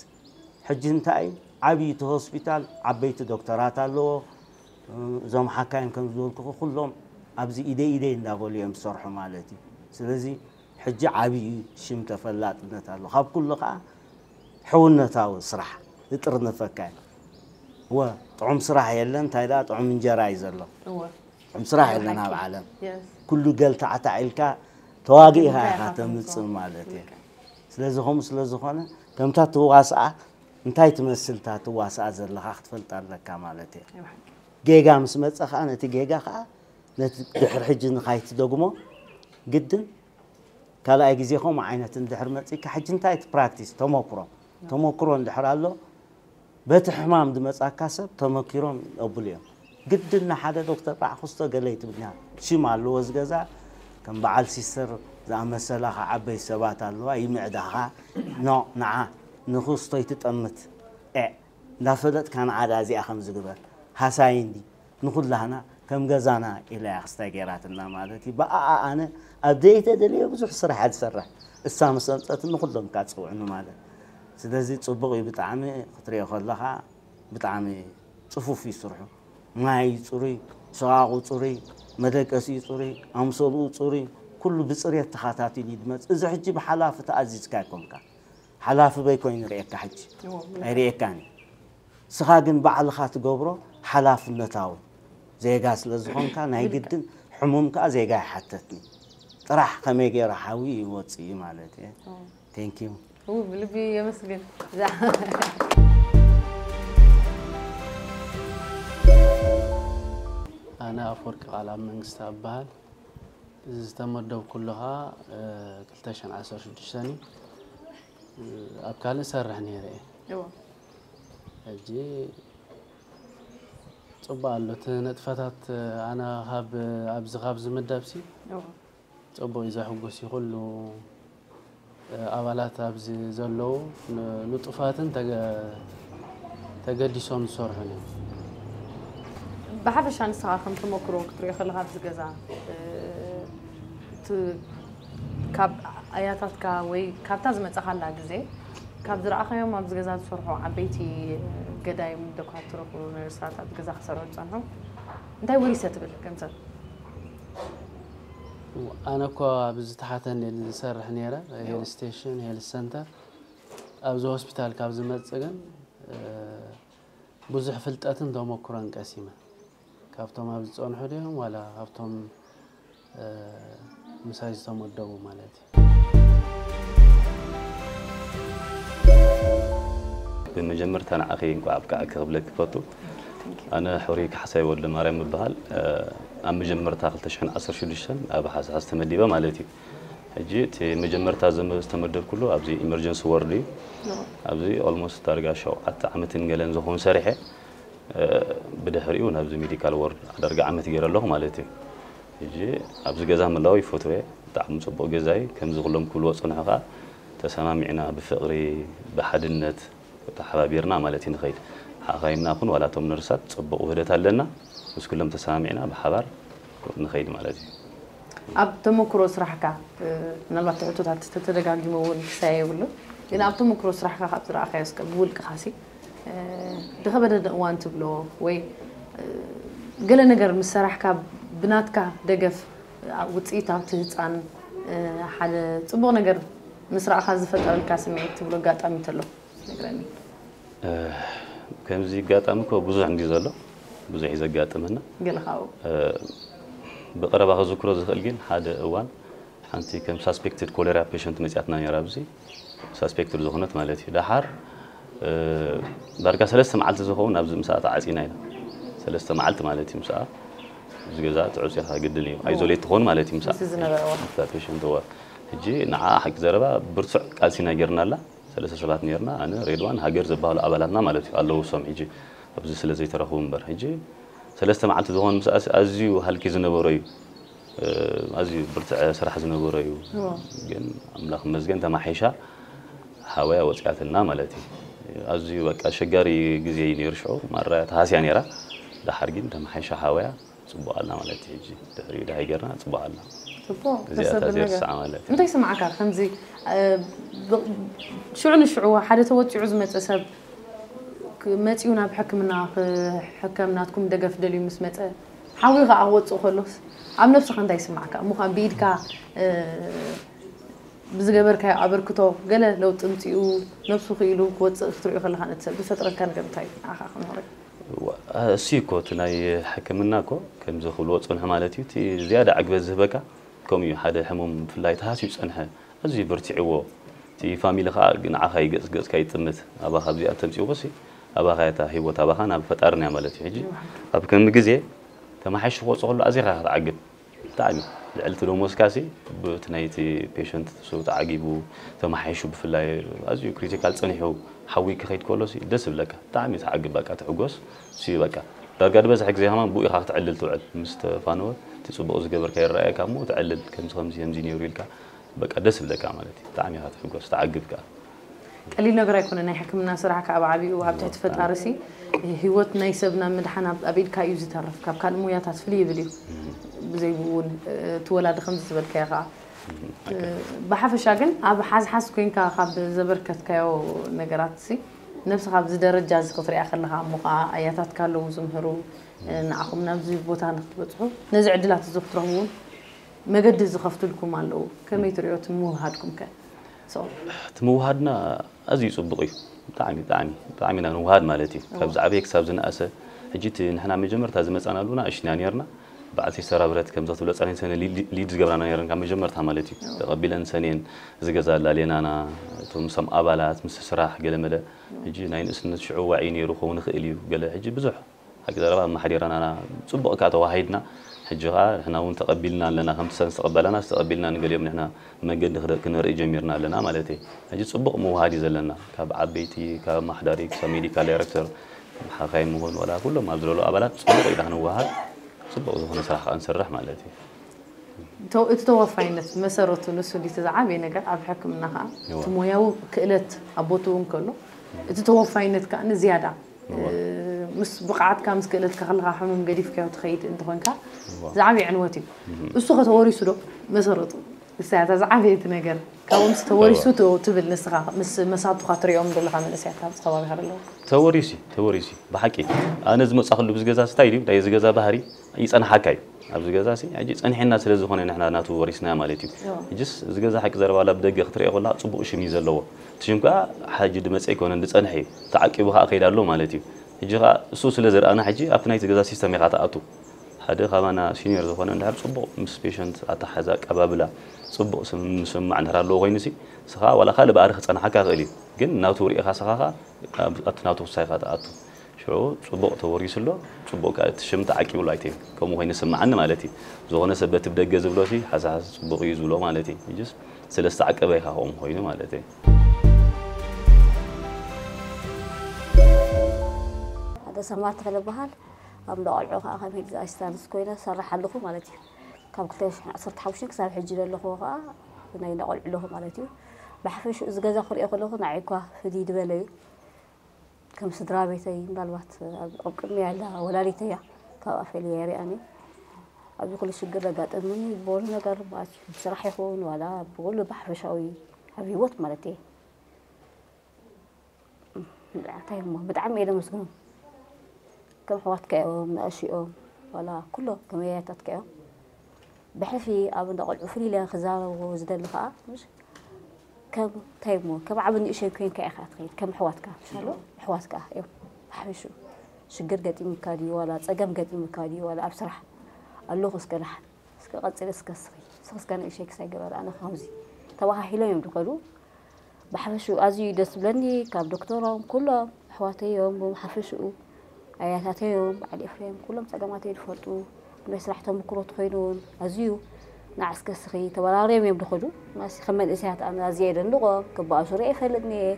ሕጂ እንታይ እዩ? ዓብዪ እቲ ሆስፒታል፣ ዓበይቲ ዶክተራት ኣለዎ። እዞም ሓካይም ከም ዝበልኩኹ ኩሎም ኣብዚ ኢደይ ኢደይ እንዳበሉ እዮም ዝሰርሑ ማለት እዩ። ስለዚ ሕጂ ዓብዪ ሽም ተፈላጥነት ኣሎ። ካብ ኩሉ ኸዓ ሕውነታዊ ስራሕ ዝጥርንፈካ እዩ። እወ፣ ጥዑም ስራሕ የለን፣ እንታይ ደኣ ጥዑም እንጀራ እዩ ዘሎ። እወ። ጥዑም ስራሕ የለን ኣብ ሓቂ። ዓለም። የስ። ኩሉ ገልታዕታዕ ኢልካ ተዋጊእኻ እንታይ ኢኻ ኢኻ ተምጽእ ተምጽእ? ማለት እዩ። ልክዕ። ስለዚ ከምኡ ስለ ዝኾነ ከምታ ትዋስኣ እንታይ ትመስል እታ ትዋስኣ ዘለኻ ክትፈልጥ ኣለካ ማለት እዩ። ናይ ብሓቂ። ጌጋ ምስ መጸ ኸዓ ነቲ ጌጋ ኸዓ ነቲ ድሕሪ ሕጂ ንኻይትደግሞ ግድን ካልኣይ ግዜ ከምኡ ዓይነት እንድሕር መጺካ፣ ሕጂ እንታይ እቲ ፕራክቲስ፣ ተመክሮ። ተመክሮ እንድሕር ኣሎ፣ በቲ ሕማም ዝመጻካ ሰብ ተመኪሮም የብሉ እዮም። ግድን ንሓደ ዶክተር ጣዕኹስቶ ገለ ይትብኛ ሽም ኣለዎ እዚ ገዛ፣ ከም በዓል ሲስተር ዝኣመሰላ ኸዓ ዓበይቲ ሰባት ኣለዋ፣ ይምዕዳኻ፣ ኖ፣ ንዓ፣ ንኹስቶ ይትጠምት፣ ኤዕ፣ እንዳፈለጥካ ንዓ ደኣ እዚኣ ከምዚ ግበር፣ ሃሳይ እንዲ፣ ንኹላህና ከም ገዛና ኢላ እያ ክስታይ ገይራትና ማለት እዩ። ብኣኣ ኣነ ኣብ ዘይተደለየ ብዙሕ ስራሕ እያ ዝሰርሕ። እሳ ምስ ኣምፀትኒ ኩሎም እካ ዝፅውዕኒ ማለት። ስለዚ ፅቡቕ እዩ ብጣዕሚ ክትሪኦ ከለኻ፣ ብጣዕሚ ፅፉፍ እዩ ስርሑ። ማይ እዩ ፅሩይ፣ ሸቓቑ ፅሩይ፣ መደቀሲኡ ፅሩይ፣ ኣምሶልኡ ፅሩይ፣ ኩሉ ብፅሬት ተኸታቲሉ እዩ ዝመፅእ። እዚ ሕጂ ብሓላፊ ተኣዚዝካ ኣይኮንካ። ሓላፊ በይኮይኑ ይርእየካ ሕጂ። እዎ፣ ኣይርእየካን እዩ። ንስኻ ግን ባዕልኻ ትገብሮ ሓላፍነታዊ ዜጋ ስለ ዝኾንካ ናይ ግድን ሕሙም ከኣ ዜጋ ይሓተትኒ። ጥራሕ ከመይ ገይሩ ሓዊ ይወጽእ እዩ ማለት እየ። እዎ። Thank you። እው፣ ብልቢ የመስግን። እዛ ኣነ ኣፈወርቂ ቃልኣብ መንግስቲ እበሃል። ዝተመደብኩሉ ኸዓ ክልተ ሽሕን ዓሰርተ ሽዱሽተን እዩ። ኣብ ካልእ ሰርሕ ነይረ እየ። ሕጂ ጽቡቕ ኣሎ እቲ ንጥፈታት። ኣነ ካብ ኣብዚ ካብ ዝምደብሲ ጽቡቕ እዩ፣ ዘሕጉስ እዩ። ኩሉ ኣባላት ኣብዚ ዘለዉ ንጡፋትን ተገዲሶም ዝሰርሑን እዮም። ብሓፈሻ ንስኻ ከም ተመክሮ ክትሪኦ ከለኻ ኣብዚ ገዛ ካብ ኣያታትካ ወይ ካብታ ዝመጻኻላ ግዜ ካብ ዝረኣኻዮም ኣብዚ ገዛ ዝሰርሑ ዓበይቲ ገዳይም ዶኳትሮ ነርሳት ኣብዚ ገዛ ክሰርሑ ዝጸንሑ እንታይ ወሪሰ ትብል ከም ሰብ? ኣነ እኮ ኣብ ዝተሓተኒ ዝሰርሕ ነይረ፣ ሄል ስቴሽን፣ ሄል ሰንተር፣ ኣብዚ ሆስፒታል ካብ ዝመጽእ ግን ብዙሕ ፍልጠትን ተመኩሮን ቀሲመ። ካብቶም ኣብ ዝጸንሑ ድዮም ዋላ ካብቶም ምሳይ ዝተመደቡ ማለት እዩ? ብመጀመርታ ንዓኺ እንኳዕ ኣብቅዓኪ ክብለኪ ክፈቱ። ኣነ ሕሩይ ካሕሳይ ወልደ ማርያም እበሃል። ኣብ መጀመርታ ክልተ ሽሕን ዓሰርተ ሽዱሽተን ኣብ ሓሳስ ተመዲበ ማለት እዩ። ሕጂ እቲ መጀመርታ ዝተመደብኩሉ ኣብዚ ኢመርጀንሲ ወርድ እዩ። ኣብዚ ኦልሞስት ዳርጋ ሸውዓተ ዓመትን ገለን ዝኸውን ሰሪሐ። ብድሕሪኡ ናብዚ ሜዲካል ወርድ ዳርጋ ዓመት ገይረ ኣለኹ ማለት እዩ። ሕጂ ኣብዚ ገዛ ምህላው ይፈትዎ እየ። ብጣዕሚ ጽቡቕ ገዛ እዩ። ከምዚ ኩሎም ክብልዎ ዝጸንሑ ከኣ ተሰማሚዕና ብፍቕሪ ብሓድነት ተሓባቢርና ማለት እዩ ንኸይድ። ሓኻይምና ኩን ዋላ እቶም ነርሳት ጽቡቕ ውህደት ኣለና። ምስ ኩሎም ተሰማሚዕና ብሓባር ንኸይድ ማለት እዩ። ኣብ ተመክሮ ስራሕካ ምናልባት ሕቶታት ተተደጋጊሙ እውን ክሳየ የብሉን፣ ግን ኣብ ተመክሮ ስራሕካ ካብ ዝረኣኻዮ እስከ ብውልቅኻሲ ድኸበደደ እዋን ትብሎ ወይ ገለ ነገር ምስ ሰራሕካ ብናትካ ደገፍ ውፅኢት ኣብቲ ህፃን ሓደ ፅቡቕ ነገር ምስ ረኣኻ ዝፈጠረልካ ስምዒት ትብሎ ኣጋጣሚ ተሎ ነግረኒ። ከምዚ ኣጋጣሚ እኮ ብዙሕ እንዲ ዘሎ ብዙሕ እዩ ዘጋጥመና። ገለ ካብኡ ብቐረባ ክዝክሮ ዝኽእል ግን ሓደ እዋን ሓንቲ ከም ሳስፔክትድ ኮሌራ ፔሸንት መፅያትና ነይራ። ኣብዚ ሳስፔክትድ ዝኾነት ማለት እዩ። ደሓር ዳርጋ ሰለስተ መዓልቲ ዝኸውን ኣብዚ ምሳኣ ተዓፂና ኢና። ሰለስተ መዓልቲ ማለት እዩ። ምሳኣ እዚ ገዛ ተዕፅኻ ግድን እዩ። ኣይዞሌት ትኾን ማለት እዩ። ምሳኣ ዝነበረ እዋን ፔሸንት እዋ ሕጂ ንዓ ሓቂ ዘረባ ብርቱዕ ቃልሲና ጌርናላ። ሰለስተ ሰባት ነርና፣ ኣነ፣ ሬድዋን፣ ሃገር ዝበሃሉ ኣባላትና ማለት እዩ ኣለዉ። እሶም ሕጂ ኣብዚ ስለ ዘይተረኽቡ እምበር ሕጂ ሰለስተ መዓልቲ ዝኾን ምሳኣሲ ኣዝዩ ሃልኪ ዝነበሮ እዩ። ኣዝዩ ብርትዐ ስራሕ ዝነበሮ እዩ። ግን ኣምላኽ ይመስገን ተማሒሻ ሓወያ ወፂኣትና ማለት እዩ። ኣዝዩ በቃ ኣሸጋሪ ግዜ እዩ ነይሩ ሽዑ። ማራ ተሃስያ ነይራ። ደሓር ግን ተማሒሻ ሓወያ ፅቡቕ ኣላ ማለት እዩ። ሕጂ ድሕሪኡ ደሃይ ጌርና ፅቡቕ ኣላ። ፅቡቕ እዚኣ ተሰብል ነገር ተዘርስዓ ማለት እዩ። እንታይ ይስማዓካ ከምዚ እ፣ ብ- ሽዑ ንሽዑ ሓደ ተወፂዑ ዝመፀ ሰብ ክ- መፂኡ ናብ ሕክምና ክሕከም ናትኩም ደገፍ ደልዩ ምስ መፀ ሓዊ ከዓ ክወፅእ ከሎስ ኣብ ነብስኻ እንታይ ይስማዓካ እሞ ከዓ ብኢድካ እ፣ ብዝገበርካዮ ኣበርክቶ ገለ ለውጢ ምፅኡ ነብሱ ክኢሉ ክወፅእ ክትሪኦ ከለካ ነቲ ሰብ ዝፈጥረካ ነገር እንታይ እዩ ንዓኻ ከም ሕሩይ እሱ እኮ እቲ ናይ ሕክምና እኮ ከምዚ ክብልዎ ዝፀንሑ ማለት እዩ። እቲ ዝያዳ ዕግበት ዝህበካ ከምኡ እዩ። ሓደ ሕሙም ብፍላይ ተሃስዩ ዝፀንሐ ኣዝዩ በርቲዕዎ እቲ ፋሚሊ ከዓ ንዓኻ እዩ ገፅ ገፅካ ይጥምት። ኣባኻ ኣብዚኣ ተምፅእዎ ሲ ኣባኻ እያ እታ ህይወት ኣባኻ ናብ ፈጣርን እያ ማለት እዩ። ሕጂ ኣብ ከምዚ ግዜ ተማሓይሹ ክወፅእ ከሎ ኣዚኻ ክትዓግብ ብጣዕሚ ልዕሊ እቲ ደሞዝካ ሲ ብቲ ናይቲ ፔሸንት ንሱ ተዓጊቡ ተማሓይሹ ብፍላይ ኣዝዩ ክሪቲካል ፀኒሑ ሓዊ ክኸይድ ከሎ ሲ ደስ ይብለካ ብጣዕሚ ትዓግብ በቃ ትሕጎስ ሲ በቃ ዳርጋ ዝበዝሐ ግዜ ከማን ብኡ ኢኻ ክትዕልል ትውዕል ምስ ተፋነወ እቲ ፅቡቕ ዝገበርካ ይረኣየካ እሞ ትዕልል ከምዚ ከምዚ ከምዚ ነይሩ ኢልካ በቃ ደስ ይብለካ ማለት እዩ ብጣዕሚ ኢኻ ትሕጎስ ትዓግብ ከኣ ቀሊል ነገር ኣይኮነ ናይ ሕክምና ስራሕ ከዓ ብዓቢኡ ኣብ ትሕቲ ፈጣሪ ሲ ህይወት ናይ ሰብ ናብ ምድሓን ኣብ ኣብ ኢድካ እዩ ዝተርፍ ካብ ካልእ ሞያታት ፍልይ ይብል እዩ ብዘይ ብኡ እውን እቲ ወላዲ ከምዚ ዝበልካዮ ከዓ ብሓፈሻ ግን ኣብ ሓዝሓዝ ኮይንካ ካብ ዘበርከትካዮ ነገራት ሲ ነብስኻ ኣብዚ ደረጃ እዚ ክትሪኣ ከለኻ እሞ ከዓ ኣያታትካ ኣለዉ ዝምህሩ ንዓኹም ናብዚ ቦታ ንክትበፅሑ ነዚ ዕድላት እዚ ክትረኽቡ እውን መገዲ ዝኸፍትልኩም ኣለዉ ከመይ ትሪኦ እቲ ምውሃድኩም ከ እቲ ምውሃድና ኣዝዩ ፅቡቕ እዩ ብጣዕሚ ብጣዕሚ ብጣዕሚ ኢና ንውሃድ ማለት እዩ ካብ ዝዓበየ ክሳብ ዝነኣሰ ሕጂ እቲ ንሕና መጀመርታ ዝመፃናሉ ንእሽትና ነርና በዓልቲ ሰራብረት ከምዛ ትብሎ ፀኒን ሰነ ሊድ ዝገብራና ነረን ካብ መጀመርታ ማለት እዩ ተቐቢለን ሰኔን ዝገዛ ኣላሌናና እቶም ምሶም ኣባላት ምስ ስራሕ ገለመለ ሕጂ ናይ ንእስነት ሽዑ ዋዒ ነይሩ ክኸውን ይኽእል እዩ ገለ ሕጂ ብዙሕ ሓቂ ዘረባ ኣመሓዲራና ጽቡቕ እካ ተዋሂድና። ሕጂ ኸኣ ንሕና እውን ተቐቢልና ኣለና፣ ከምቲ ሰን ዝተቐበላና ዝተቐቢልና ንገሊኦም ንሕና መገዲ ክደ- ክንርኢ ጀሚርና ኣለና ማለት እዩ። ሕጂ ጽቡቕ ምውሃድ እዩ ዘለና፣ ካብ ዓበይቲ፣ ካብ ኣመሓዳሪ ክሳብ ሜዲካል ዳይረክተር፣ ሓኻይም ምኾኑ ዋላ ኩሎም ኣብ ዘለዉ ኣባላት ጽቡቕ ኢና ክንወሃድ፣ ጽቡቕ ዝኾነ ስራሕ ከዓ ንሰርሕ ማለት እዩ። እቲ ተወፋይነት መሰረቱ ንሱ እንዲ እቲ ዝዓበየ ነገር ኣብ ሕክምና ከዓ እቲ ሞያዊ ክእለት ኣብ ቦትኡ እንከሎ እቲ ተወፋይነት ከዓ ንዝያዳ ምስ ብቕዓትካ ምስ ክእለትካ ከለካ ሕሙም ገዲፍካዮ ትኸይድ እንተኾንካ ዝዓበየ ዕንወት እዩ። እሱ ከተወሪሱ ዶ መሰረቱ ንሳያታ ዝዓበየት ነገር ካብኡ ምስ ተወሪሱ ትብል ንስኻ ምስ መሳቱኻ ትሪኦም ዘለኻ መንእሰያት ኣብዚ ከባቢኻ ዘለዉ ተወሪሱ እዩ፣ ተወሪሱ እዩ። ብሓቂ ኣነ ዝመጻኹሉ ብዚ ገዛ ስታይ ድዩ ናይ እዚ ገዛ ባህሪ ይጸንሓካ እዩ። ኣብዚ ገዛ ሲ ሕጂ ጸኒሕና ስለ ዝኾነ ንሕና ናቱ ወሪስና ማለት እዩ። ሕጅስ እዚ ገዛ ሓቂ ዘረባ ላ ብደገ ክትሪኦ ከላ ጽቡቕ ሽም እዩ ዘለዎ። እቲ ሽም ከኣ ሕጂ ድመጸ ኣይኮነን ድጸንሐ እዩ። ተዓቂቡ ከኣ ከይዳ ኣሎ ማለት እዩ። ሕጂ ከኣ እሱ ስለ ዝረኣና ሕጂ ኣብቲ ናይቲ ገዛ ሲስተም ኢኻ ትኣቱ። ሓደ ካባና ሲኒየር ዝኾነ እንድሕር ጽቡቕ ምስ ፔሸንት ኣተሓሕዛ ኣቀባብላ ጽቡቕ ስም- ምስምማዕ እንድሕር ኣለዎ ኮይኑሲ ንስኻ ዋላ ካልእ ባህሪ ክጸንሓካ ይኽእል እዩ። ግን ናቱ ርኢኻ ስኻ ከኣ ኣብቲ ናቱ ውሳኔ ኢኻ ትኣቱ። ሽዑ ጽቡቕ ተወሪሱ ኣሎ፣ ጽቡቕ ከኣ እቲ ሽም ተዓቂብሉ ኣይተይም። ከምኡ ኮይኑ ይስምዓኒ ማለት እዩ። ዝኾነ ሰብ በቲ ብደገ ዝብሎ ሲ ሓሳስ ጽቡቕ እዩ ዝብሎ ማለት እዩ። ሕጅስ ስለ ዝተዓቀበ ኢኻ ከምኡ ኮይኑ ማለት እዩ። ሓደ ሰማር ተኽለ በሃል ኣብ እንዳ ቆልዑ ከዓ ከም ሄድ ኣሲስታንስ ኮይነ ሰርሕ ኣለኹ ማለት እዩ። ካብ ክልተ ሽሕን ዓሰርተ ሓሙሽተን ክሳብ ሕጂ ዘለኹ ከዓ ናይ እንዳ ቆልዑ ኣለኹ ማለት እዩ። ብሓፈሽኡ እዚ ገዛ ክሪኦ ከለኹ ንዓይ እኳ ፍልይ ዝበለ እዩ። ከም ስድራ ቤተይ ምናልባት ኣብ ቅድሚ ያላ ወላዲተያ ካብ ኣፈልያ የሪኣኒ ኣብዚ ኩሉ ሽግር ዘጋጠመኒ ዝበሉ ነገር ማለት እዩ። ስራሕ ይኹን ዋላ ብኩሉ ብሓፈሻዊ ኣብ ህይወት ማለት እየ እንታይ እሞ ብጣዕሚ እየ ደመስግኖም። ከም ኣሕዋትካ እዮም ንኣሽኦም ዋላ ኩሎም ከመያታትካ እዮም። ብሕልፊ ኣብ እንዳ ቆልዑ ፍልይ ኢለ ክዛረቦ ዝደሊ ከዓ ምሽ ከም እንታይ እሞ ከም ዓቢ ንእሽተይ ኮይንካ ኢኻ ትኸይድ ከም ኣሕዋትካ ምሽ ኣሎ ኣሕዋትካ እዮም ብሓፈሽኡ ሽግር ገጢሙካ ድዩ ዋላ ፀገም ገጢሙካ ድዩ ዋላ ኣብ ስራሕ ኣለኹ እስከ ደሓን እስከ ቀፅሊ እስከ እስኺ እስኺ እስከ ንእሽተይ ክሳይ ገበር ኣነ ከምዚ ተባሃሂሎም እዮም ዝኸዱ ብሓፈሽኡ ኣዝዩ እዩ ደስ ዝብለኒ ካብ ዶክተሮም ኩሎም ኣሕዋተይ እዮም ብሓፈሽኡ ኣያታተይ እዮም በዓል ኤፍሬም ኩሎም ፀገማተይ ዝፈልጡ ናይ ስራሕ ተምክሮ ተኾይኑ እውን ኣዝዩ ንዓስከ እስኺ ተበራርዮም እዮም ዝኸዱ ማሲ ከም መንእሰያት ኣነ ኣዝየ የደንቆም ክበኣሱ ርአ ይፈልጥኒ እየ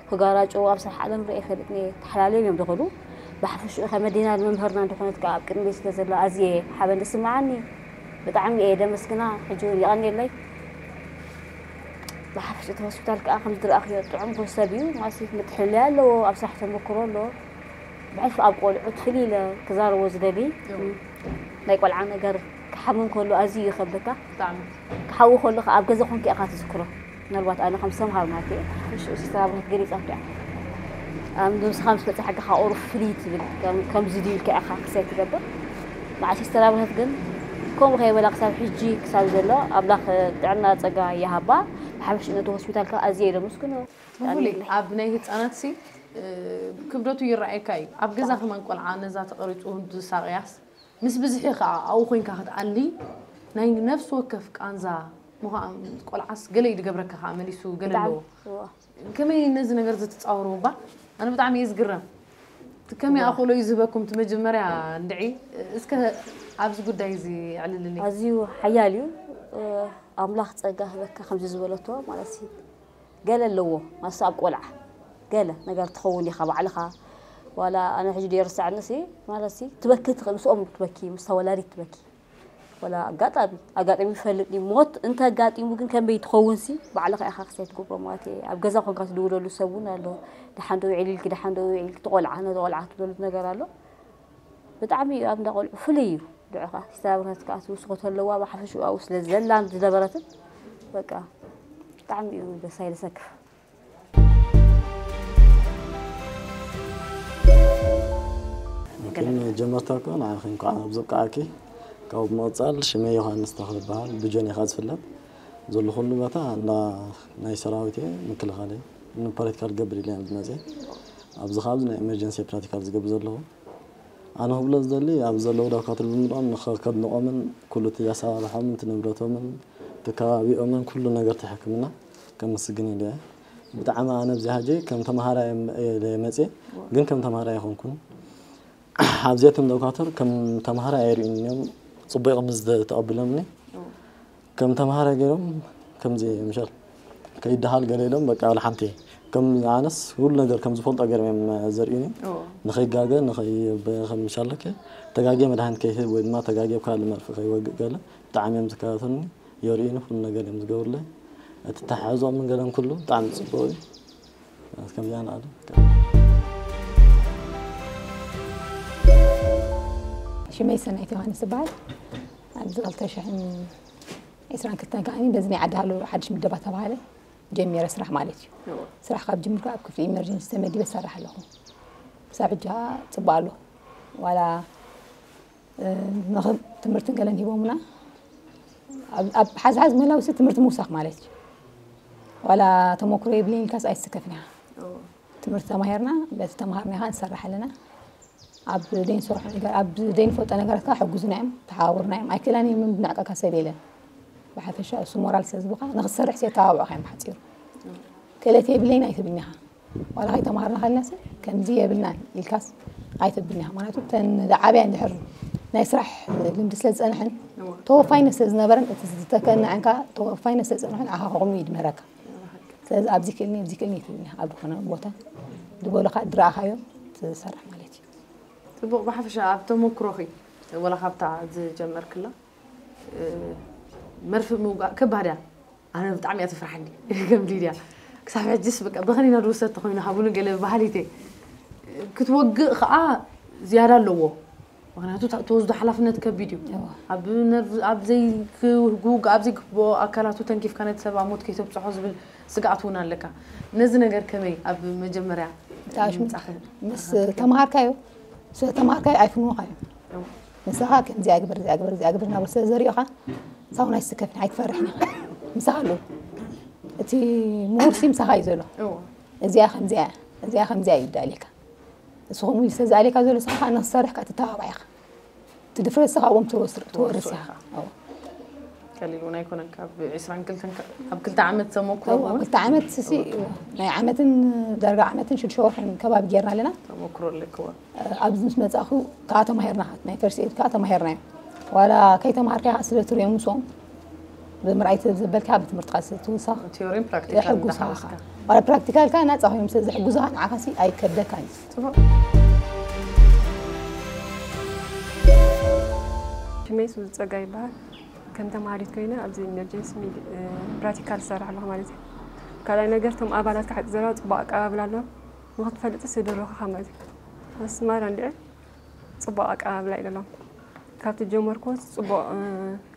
ክጋራጨው ኣብ ስራሕ ዓለም ርአ ይፈልጥኒ እየ ተሓላልዮም እዮም ዝኸዱ ብሓፈሽኡ ከመዲና ንመምህርና እንደኾነት ከዓ ኣብ ቅድሚ ስለ ዘሎ ኣዝየ ሓበን ዝስምዓኒ ብጣዕሚ እየ ደመስግና ሕጂ እውን የቐንየለይ ብሓፈሽ እቲ ሆስፒታል ከዓ ከም ዝረኣኽዮ ጥዑም ሰብ እዩ ማለት ምትሕልያ ኣለዎ ኣብ ስራሕ ተመክሮ ኣሎ ብሕልፊ ኣብ ቆልዑት ፍልይ ኢለ ክዛረቦ ዝደሊ ናይ ቆልዓ ነገር ክሓምም ከሎ ኣዝዩ ይኸብደካ ክሓዊ ከሎ ከዓ ኣብ ገዛ ኮንካ ኢኻ ትዝክሮ ምናልባት ኣነ ከም ሰምሃር ማለት እየ ሽዑ ሲስተር ኣብነት ገሊፃ እያ ኣብ ንብስኻ ምስ በፅሐ ሕጊኻ ቁሩብ ፍልይ ትብል ከምዚ ድዩ ኢልካ ኢኻ ክሳይ ትገብር ንዓ ሲስተር ኣብነት ግን ከምኡ ከይበላ ክሳብ ሕጂ ክሳብ ዘሎ ኣምላኽ ጥዕና ፀጋ ይሃባ ብሓፈሽኡ ነቲ ሆስፒታል ከዓ ኣዝየ ኢለ ምስግኖ ብፍሉይ ኣብ ናይ ህፃናት ሲ ክብደቱ ይረኣየካ እዩ ኣብ ገዛ ከማን ቆልዓ ነዛ ተቐሪፁ ዝሳቕያስ ምስ ብዝሒ ከዓ ኣብኡ ኮይንካ ክትኣሊ ናይ ነፍሲ ወከፍ ቃንዛ ምዃን ቆልዓስ ገለ እዩ ዝገብረካ ከዓ መሊሱ ገለ ኣለዎ ከመይ ነዚ ነገር እዚ ትፃወሩ እባ ኣነ ብጣዕሚ እየ ዝግረም እቲ ከመይ ኣኽእሎ እዩ ዝህበኩም እቲ መጀመርያ እንድዒ እስከ ኣብዚ ጉዳይ እዚ ኣዕልልኒ ኣዝዩ ሓያል እዩ ኣምላኽ ፀጋ ህበካ ከምዚ ዝበለቶ ማለት እዩ ገለ ኣለዎ ማስ ኣብ ቆልዓ ገለ ነገር ትኸውን ኢኻ ባዕልኻ ዋላ ኣነ ሕጂ ደየርሳዕኒ ሲ ማለት ሲ ትበኪ ትኽእል ምስኦም ትበኪ ምስ ተወላዲት ትበኪ ወላ ኣጋጣሚ ኣጋጣሚ ይፈልጥ ድዩ ሞት እንተ ኣጋጢሙ ግን ከመይ ትኸውን ሲ ባዕልኻ ኢኻ ክሳይ ትገብሮ ማለት እየ ኣብ ገዛ ኮንካ ትድውለሉ ሰብ እውን ኣሎ ደሓን ዶ ውዒል ኢልኪ ደሓን ዶ ውዒል ኢልኪ ትቆልዓ ነዚ ቆልዓ ትብለሉ ነገር ኣሎ ብጣዕሚ እዩ ኣብ እንዳ ቆልዑ ፍሉይ እዩ ድዑኻ ሲስተር ኣብርሀት ከዓ ትውስኾ ተለዋ ብሓፈሽኡ ኣብኡ ስለ ዘላን ዝነበረትን በቃ ብጣዕሚ እዩ ደስ ኣይልሰክፍ መጀመርታ እኮ ንዓኺ እንኳዕ ኣብ ዘብቃዓኪ ካብ ምቕፃል ሽመይ ዮሃንስ ተኽለ ይበሃል ብጆን ኢኻ ዝፍለጥ ዘለኹሉ ቦታ እንዳ ናይ ሰራዊት እየ ምክልኻል እየ ንፖለቲካል ገብር ኢለ ዝመፅእ ኣብዚ ካብዚ ናይ ኤመርጀንሲ ፕራክቲካል ዝገብር ዘለኹ ኣነ ክብሎ ዝደሊ ኣብ ዘለዉ ዳውካትር ብምልኦም ንኸድንቖምን ኩሉ እቲ ኣሰራርሖምን እቲ ንብረቶምን እቲ ከባቢኦምን ኩሉ ነገር እቲ ሕክምና ከመስግን ኢለ እየ ብጣዕሚ ኣነ ኣብዚ ሃጀ ከም ተምሃራይ እየ መፅየ ግን ከም ተምሃራይ ኣይኮንኩን ኣብዚኣቶም ዶክተር ከም ተምሃራይ ኣይርእዩን እዮም። ጽቡቕ እዮም ዝተቐብሎምኒ። ከም ተምሃራይ ገይሮም ከምዚ ምሻል ከይደሃል ገለ ኢሎም በቃ ዋላ ሓንቲ ከም ኣነስ ኩሉ ነገር ከም ዝፈልጦ ገይሮም እዮም ዘርእዩኒ። ንኸይጋገ ንኸይ ከም ምሻለከ ተጋግየ መድሃኒት ከይህብ ወይ ድማ ተጋግየ ካልእ መርፍእ ከይወግእ ገለ ብጣዕሚ እዮም ዝከታተሉኒ። የርእዩኒ ኩሉ ነገር እዮም ዝገብሩለይ። እቲ ተሓሕዞም ገለን ኩሉ ብጣዕሚ ጽቡቕ እዩ። ከምዚኣ ንኣለ ሽመይ ሰናይት ዮሃንስ ይበሃል። ኣብዚ ክልተ ሽሕን ዕስራን ክልተን ከዓኒ በዚ ናይ ዓዲ ሃሎ ሓድሽ ምደባ ተባሃለ ጀሚረ ስራሕ ማለት እዩ። ስራሕ ካብ ጅምር ኣብ ክፍሊ ኢመርጀንሲ ተመዲበ ዝሰርሕ ኣለኹ። ክሳብ ሕጂ ጽቡቕ ኣሎ። ዋላ ትምህርትን ገለን ሂቦምና ኣብ ሓዝሓዝ ምህላው ሲ ትምህርቲ ምውሳኽ ማለት እዩ። ዋላ ተመክሮ የብለይን ኢልካስ ኣይትስከፍን ኢኻ። ትምህርቲ ተማሂርና በቲ ተማሃርና ኢኻ ንሰርሕ ኣለና። ኣብ ደይንሰርሖ ነገር ኣብ ደይንፈልጦ ነገራት ከዓ ሕጉዝና እዮም፣ ተሓባብርና እዮም። ኣይክእላን እዮም ንዕቀካ ሰብ የለን። ብሓፈሻ እሱ ሞራል ስለ ዝብካ ንክትሰርሕ ሲ የተባብዑካ እዮም ብሓፂሩ። ክእለት የብለይን ኣይትብልኒ ኢኻ። ዋላ ከይተምሃርና ከለና ሲ ከምዚ የብልናን ኢልካስ ኣይተብልኒ ኢኻ። ምክንያቱ እተን ዝዓብያ እንድሕር ናይ ስራሕ ልምዲ ስለ ዝፀንሐን ተወፋይነት ስለ ዝነበረን እቲ ዝተከናዐን ከዓ ተወፋይነት ስለ ዝፀንሐን ንዓኻ ከቑሙ ይድመረካ። ስለዚ ኣብዚ ክእልኒ ኣብዚ ክእልኒ ኣይትብልኒ ኢኻ። ኣብ ዝኾነ ቦታ ዝበሉኻ ዝረኣኻዮ ትሰርሕ ማለት እዩ። ፅቡቕ ብሓፈሻ ኣብ ተመክሮኺ ወላ ካብታ ዝጀመርክላ መርፍእ ምውጋእ ከባድ እያ። ኣነ ብጣዕሚ እያ ትፍርሓኒ ከም ሊድያ ክሳብ ሕጅስ በቃ በኸኒና ድወሰድ ተኾይኑ ሃቡኒ ገለ ባህሊተ ክትወግእ ከዓ ዝያዳ ኣለዎ። ምክንያቱ ትወስዶ ሓላፍነት ከቢድ እዩ። ኣብ ዘይክውጋእ ኣብ ዘይግብኦ ኣካላቱ ተንኪፍካ ነቲ ሰብ ኣብ ሞት ከይተብፅሖ ዝብል ስግኣት እውን ኣለካ። ነዚ ነገር ከመይ ኣብ መጀመርያ ምስ ተምሃርካዮ ስለ ተምሃርካዮ ኣይፍንወኻዮ። ንስኻ ከምዚኣ ግበር እዚኣ ግበር እዚኣ ግበር እናበሉ ስለ ዘሪኦኻ ሳውን ኣይስከፍን ኣይትፈርሕን ኢኻ። ምሳኻ ኣለዉ። እቲ ምሁር ሲ ምሳኻ እዩ ዘሎ። እዚኣ ከምዚኣ እዚኣ ከምዚኣ እዩ ዳሊካ። ንስኹም ኢሉ ስለ ዝኣልየካ ዘሎ ንስኻ ከዓ ንክትሰርሕ ከዓ ትተባባዕ ኢኻ። እቲ ድፍረት ንስኻ ኣብኦም ትወርስ ኢኻ። ቀሊል እውን ኣይኮነን ካብ ዒስራን ክልተን ኣብ ክልተ ዓመት ተመክሮ እውን ክልተ ዓመት ሲ ናይ ዓመትን ዳርጋ ዓመትን ሽዱሽተ ወርሕን ከባቢ ጌርና ኣለና። ተመክሮ ኣለክዎ። ኣብዚ ምስ መጻእኹ ከዓ ተማሂርና ናይ ፈርስት ኤድ ከዓ ተማሂርናዮ። ዋላ ከይተማሃርካ ኢኻ ስለ ትሪኦም ምስኦም ብምርኣይ ዘበልካ ብትምህርትካ ትውሳኽ ቲዮሪን ፕራክቲካል የሕጉስኻ። ዋላ ፕራክቲካልካ ናፃ ኮይኖም ስለ ዘሕጉዝኻ ንዓኻሲ ኣይከብደካን እዩ። ፅቡቅ ሽመይ ሱዚ ፀጋ ይበሃል። ከም ተምሃሪት ኮይነ ኣብዚ ኢመርጀንሲ ፕራክቲካል ዝሰርሕ ኣለኹ ማለት እዩ። ካልኣይ ነገር እቶም ኣባላት ካሕቂ ዘረባ ፅቡቅ ኣቀባብላ ኣለዎም። ንክትፈልጥ ስድረኹኻ ማለት እዩ። ኣስማራ እንዲዐ ፅቡቅ ኣቀባብላ ኢለሎም ካብቲ ጀመርኩ ፅቡቅ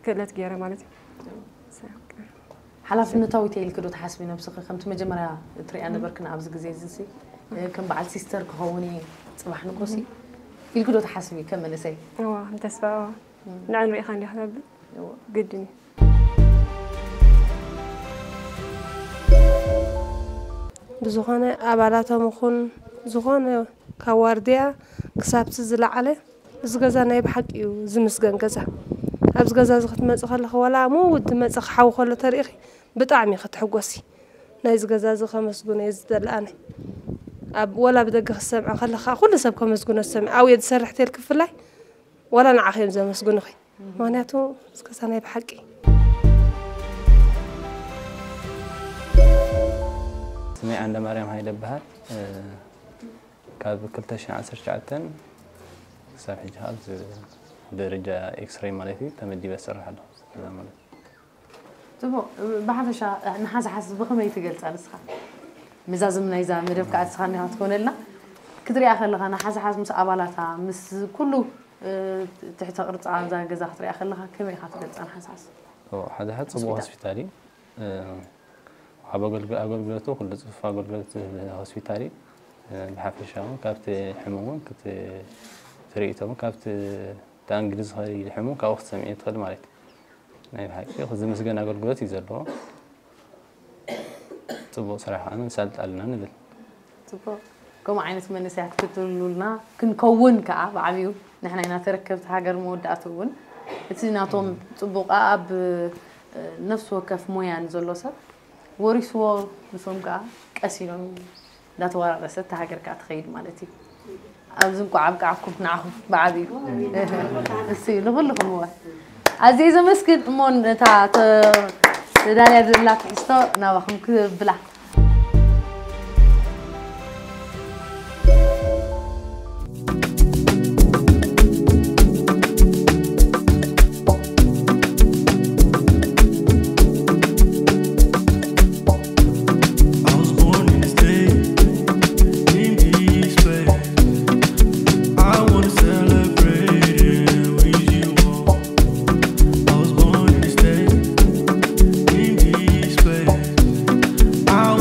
ክእለት ገይረ ማለት እዩ። ሓላፍነታዊት ኢልክ ዶ ትሓስቢ ነብስኺ ከምቲ መጀመርያ ትሪኣ ነበርክን ኣብዚ ግዜ እዚ ሲ ከም በዓል ሲስተር ክኸውን እየ ፅባሕ ንጎሲ ኢልክ ዶ ትሓስቢ ከም መንእሰይ? እዋ ከም ተስፋ እዋ ንዕን ርኢኻ እንዲኻ ተብል ግድን እዩ። ብዝኾነ ኣባላቶም ኹን ዝኾነ ካብ ዋርድያ ክሳብቲ ዝለዓለ እዚ ገዛ ናይ ብሓቂ እዩ ዝምስገን ገዛ። ኣብዚ ገዛ እዚ ክትመፂ ከለኺ ዋላ ምውት ዝመፀኺ ሓዊ ከሎ ተሪኢኺ ብጣዕሚ ኢኺ ትሕጎሲ። ናይዚ ገዛ እዚ ከመስግኖ እየ ዝደሊ ኣነ። ኣብ ወላ ብደገ ክትሰምዒ ከለኺ ከዓ ኩሉ ሰብ ከመስግኖ ትሰምዒ። ኣብኡ እየ ዝሰርሕ ተልኪ ብፍላይ ዋላ ንዓኺ እዮም ዘመስግኑኺ። ምኽንያቱ እዚ ገዛ ናይ ብሓቂ ስመይ ዓንደማርያም ሃይለ እበሃል። ካብ ክልተ ሽሕን ዓሰርተ ትሽዓተን ክሳብ ሕጂ ኣብዚ ደረጃ ኤክስሬይ ማለት እዩ ተመዲበ ዝሰርሕ ኣለኹ። እዚ ገዛ ማለት እዩ። ፅቡቕ ብሓፈሻ ንሓዝሓዝ ብኸመይ ትገልፃ ንስኻ? መዛዝም ናይዛ መደብ ከዓ ንስኻ እንዲኻ ትኮነልና ክትሪኣ ከለኻ ንሓዝሓዝ ምስ ኣባላታ ምስ ኩሉ ትሕተ ቅርፃ እዛ ገዛ ክትሪኣ ከለኻ ከመይ ኢኻ ትገልፃ ንሓዝሓዝ? ሓዝሓዝ ፅቡቕ ሆስፒታል እዩ። ወሃቢ ኣገልግሎቱ ኩሉ ፅፉፍ ኣገልግሎት ዝህብ ሆስፒታል እዩ። ብሓፈሻ እውን ካብቲ ሕሙም እውን ትርኢቶም ካብቲ ኣንግዲ ዝኸይድ ሕሙም ካብኡ ክትሰምዒ ትኽእል ማለት እዩ። ናይ ብሓቂ ዝምስገን ኣገልግሎት እዩ ዘለዎ። ፅቡቕ ስራሕ ከዓ ነሳልጥ ኣለና ንብል። ፅቡቕ ከምኡ ዓይነት መንእሰያት ክትህሉልና ክንከውን ከዓ ብዓብዩ ንሕና ኢና ተረከብቲ ሃገር መወዳእቱ እውን እቲ ናቶም ፅቡቕ ኣብ ነፍሲ ወከፍ ሞያ ንዘሎ ሰብ ወሪስዎ ንሶም ከዓ ቀስ ኢሎም እንዳተወራረሰ እታ ሃገር ከዓ ትኸይድ ማለት እዩ። ኣብዚ እንኳዕ ኣብቃዓኩም ንዓኹም ብዓብዩ። እሱ እዩ ንኹልኹም እወ። ኣዝየ ዘመስግን። እሞ ነታ ተ-፣ ተዳልያ ዘላ ትሕዝቶ ናባኹም ክብላ። I was born in the state, in this place. I wanna celebrate and wish you all. I was born in the state, in this place. I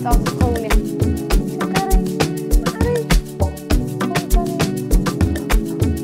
ጻውቲ ትኸውን እያ። ሽካረይ፣ ማዓረይ፣ ጸገማት ጠቕላላ ከም ዘይመበገሲ።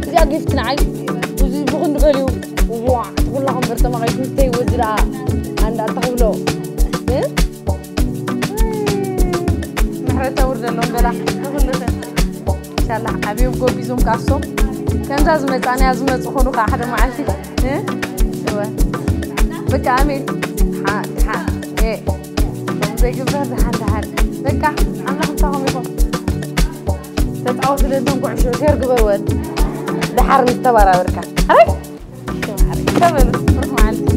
እዚኣ ጊፍት ንዓይ እዚ ብኽንዲ ገሊኡ ዋ ትኹላኹም በርተማኸይ ክልተ ይወዚ ደኣ ኣንዳ ተኽብሎ ምሕረት ተውርደሎም በላ ንኹልኽን። ኢንሻላህ ዓብዮም ጎቢዞም ካሶም ከምዛ ዝመጻንያ ዝመጹ ኾኑ ከዓ ሓደ መዓልቲ እወ በቃ ኣሜን። ሓ ሓ ኤ ዘይግበር ደሓን ደሓን በቃ ኣምላኽ ምሳኹም ይኹን። ተጻወቱ ለንተን ኩዕሾ ሼር ግበርወን ደሓር ምስ ተባራበርካ ኣይ ተበሉ ብሩኽ መዓልቲ።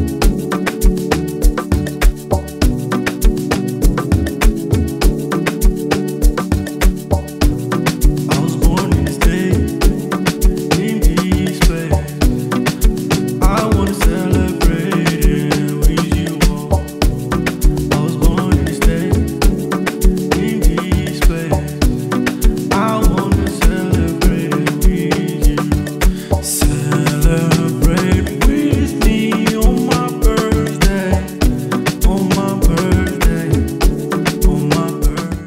I was born in the state, in this place. I wanna celebrate it with you all. I was born in the state, in this place. I wanna celebrate it with you. Celebrate with me on my birthday, on my birthday, on my birthday.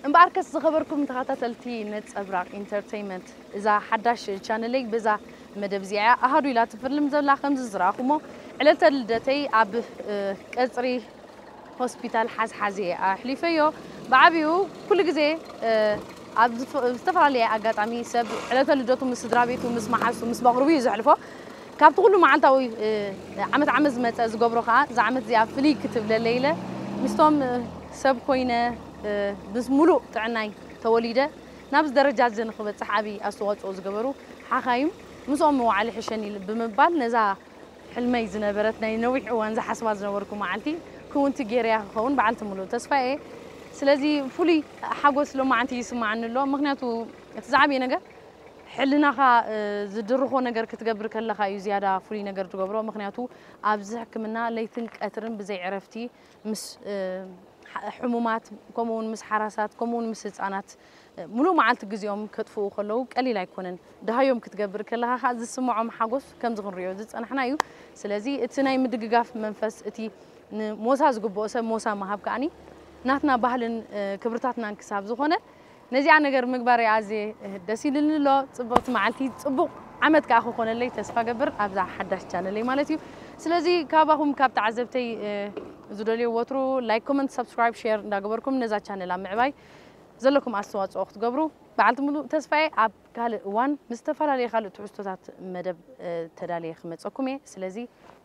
እምበኣርከስ ዝኸበርኩም ተኸታተልቲ ነጸብራቕ ኢንተርተይመንት፣ እዛ ሓዳሽ ቻነለይ በዛ መደብ እዚኣ እያ ኣሃዱ ኢላ ትፍልም ዘላ። ከምዚ ዝረኣኹሞ ዕለተ ልደተይ ኣብ፣ እ፣ ቀጽሪ ሆስፒታል ሓዝሓዝ እየ ኣሕሊፈዮ። ብዓቢኡ ኩሉ ግዜ፣ እ፣ ኣብ ዝፍ-፣ ዝተፈላለየ ኣጋጣሚ ሰብ ዕለተ ልደቱ ምስ ስድራ ቤቱ፣ ምስ መሓዙ፣ ምስ መቕርቡ እዩ ዘሕልፎ። ካብቲ ኩሉ መዓልታዊ፣ እ፣ ዓመት ዓመት ዝመጸ ዝገብሮ ከኣ እዛ ዓመት እዚኣ ፍልይ ክትብለለይ ኢለ ምስቶም፣ እ፣ ሰብ ኮይነ፣ እ፣ ምስ ሙሉእ ጥዕናይ ተወሊደ ናብዚ ደረጃ እዚ ንኽበጽሕ ዓቢ ኣስተዋጽኦ ዝገበሩ ሓኻይም ምስኦም መዋዕሊ ሕሸኒ ኢል-፣ ብምባል ነዛ ሕልመይ ዝነበረት ናይ ነዊሕ እዋን ዝሓስባ ዝነበርኩ መዓልቲ ክውንቲ ገይረያ ክኸውን በዓልቲ ሙሉእ ተስፋ እየ። ስለዚ ፍሉይ ሓጎስ ሎማዓንቲ ይስማዓኒ ኣሎ። ምኽንያቱ እቲ ዝዓበየ ነገር ሕልናኻ፣ እ፣ ዝድርኾ ነገር ክትገብር ከለኻ እዩ ዝያዳ ፍሉይ ነገር ትገብሮ። ምኽንያቱ ኣብዚ ሕክምና ለይትን ቀትርን ብዘይ ዕረፍቲ ምስ፣ እ፣ ሕ-፣ ሕሙማት፣ ከምኡ እውን ምስ ሓራሳት፣ ከምኡ እውን ምስ ህጻናት፣ እ፣ ሙሉእ መዓልቲ ግዜኦም ከጥፍኡ ከለዉ ቀሊል ኣይኮነን። ደሃዮም ክትገብር ከለኻ ኸኣ ዝስምዖም ሓጎስ ከምዚ ክንሪኦ ዝጸናሕና እዩ። ስለዚ እቲ ናይ ምድግጋፍ መንፈስ፣ እቲ ንሞሳ ዝግብኦ ሰብ ሞሳ ምሃብ ከኣኒ ናትና ባህልን፣ እ፣ ክብርታትናን ክሳብ ዝኾነ፣ ነዚኣ ነገር ምግባር ኣዝየ ደስ ኢልኒ ኣሎ። ጽብቕቲ መዓልቲ፣ ጽቡቕ ዓመት ከኣ ክኾነለይ ተስፋ ገብር፣ ኣብዛ ሓዳሽ ቻነለይ ማለት እዩ። ስለዚ ካባኹም ካብ ተዓዘብተይ፣ እ፣ ዝደልዮ ወትሩ ላይክ፣ ኮመንት፣ ሳብስክራይብ፣ ሼር እንዳገበርኩም ነዛ ቻነል ኣብ ምዕባይ ዘለኩም ኣስተዋፅኦ ክትገብሩ በዓልቲ ሙሉእ ተስፋ እየ። ኣብ ካልእ እዋን ምስ ዝተፈላለዩ ካልእ ትሕዝቶታት መደብ ተዳልየ ክመፀኩም እየ። ስለዚ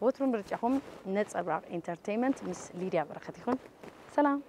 ወትሩ ምርጫኹም ነፀብራቕ ኢንተርቴይመንት ምስ ሊድያ በረኸት ይኹን። ሰላም።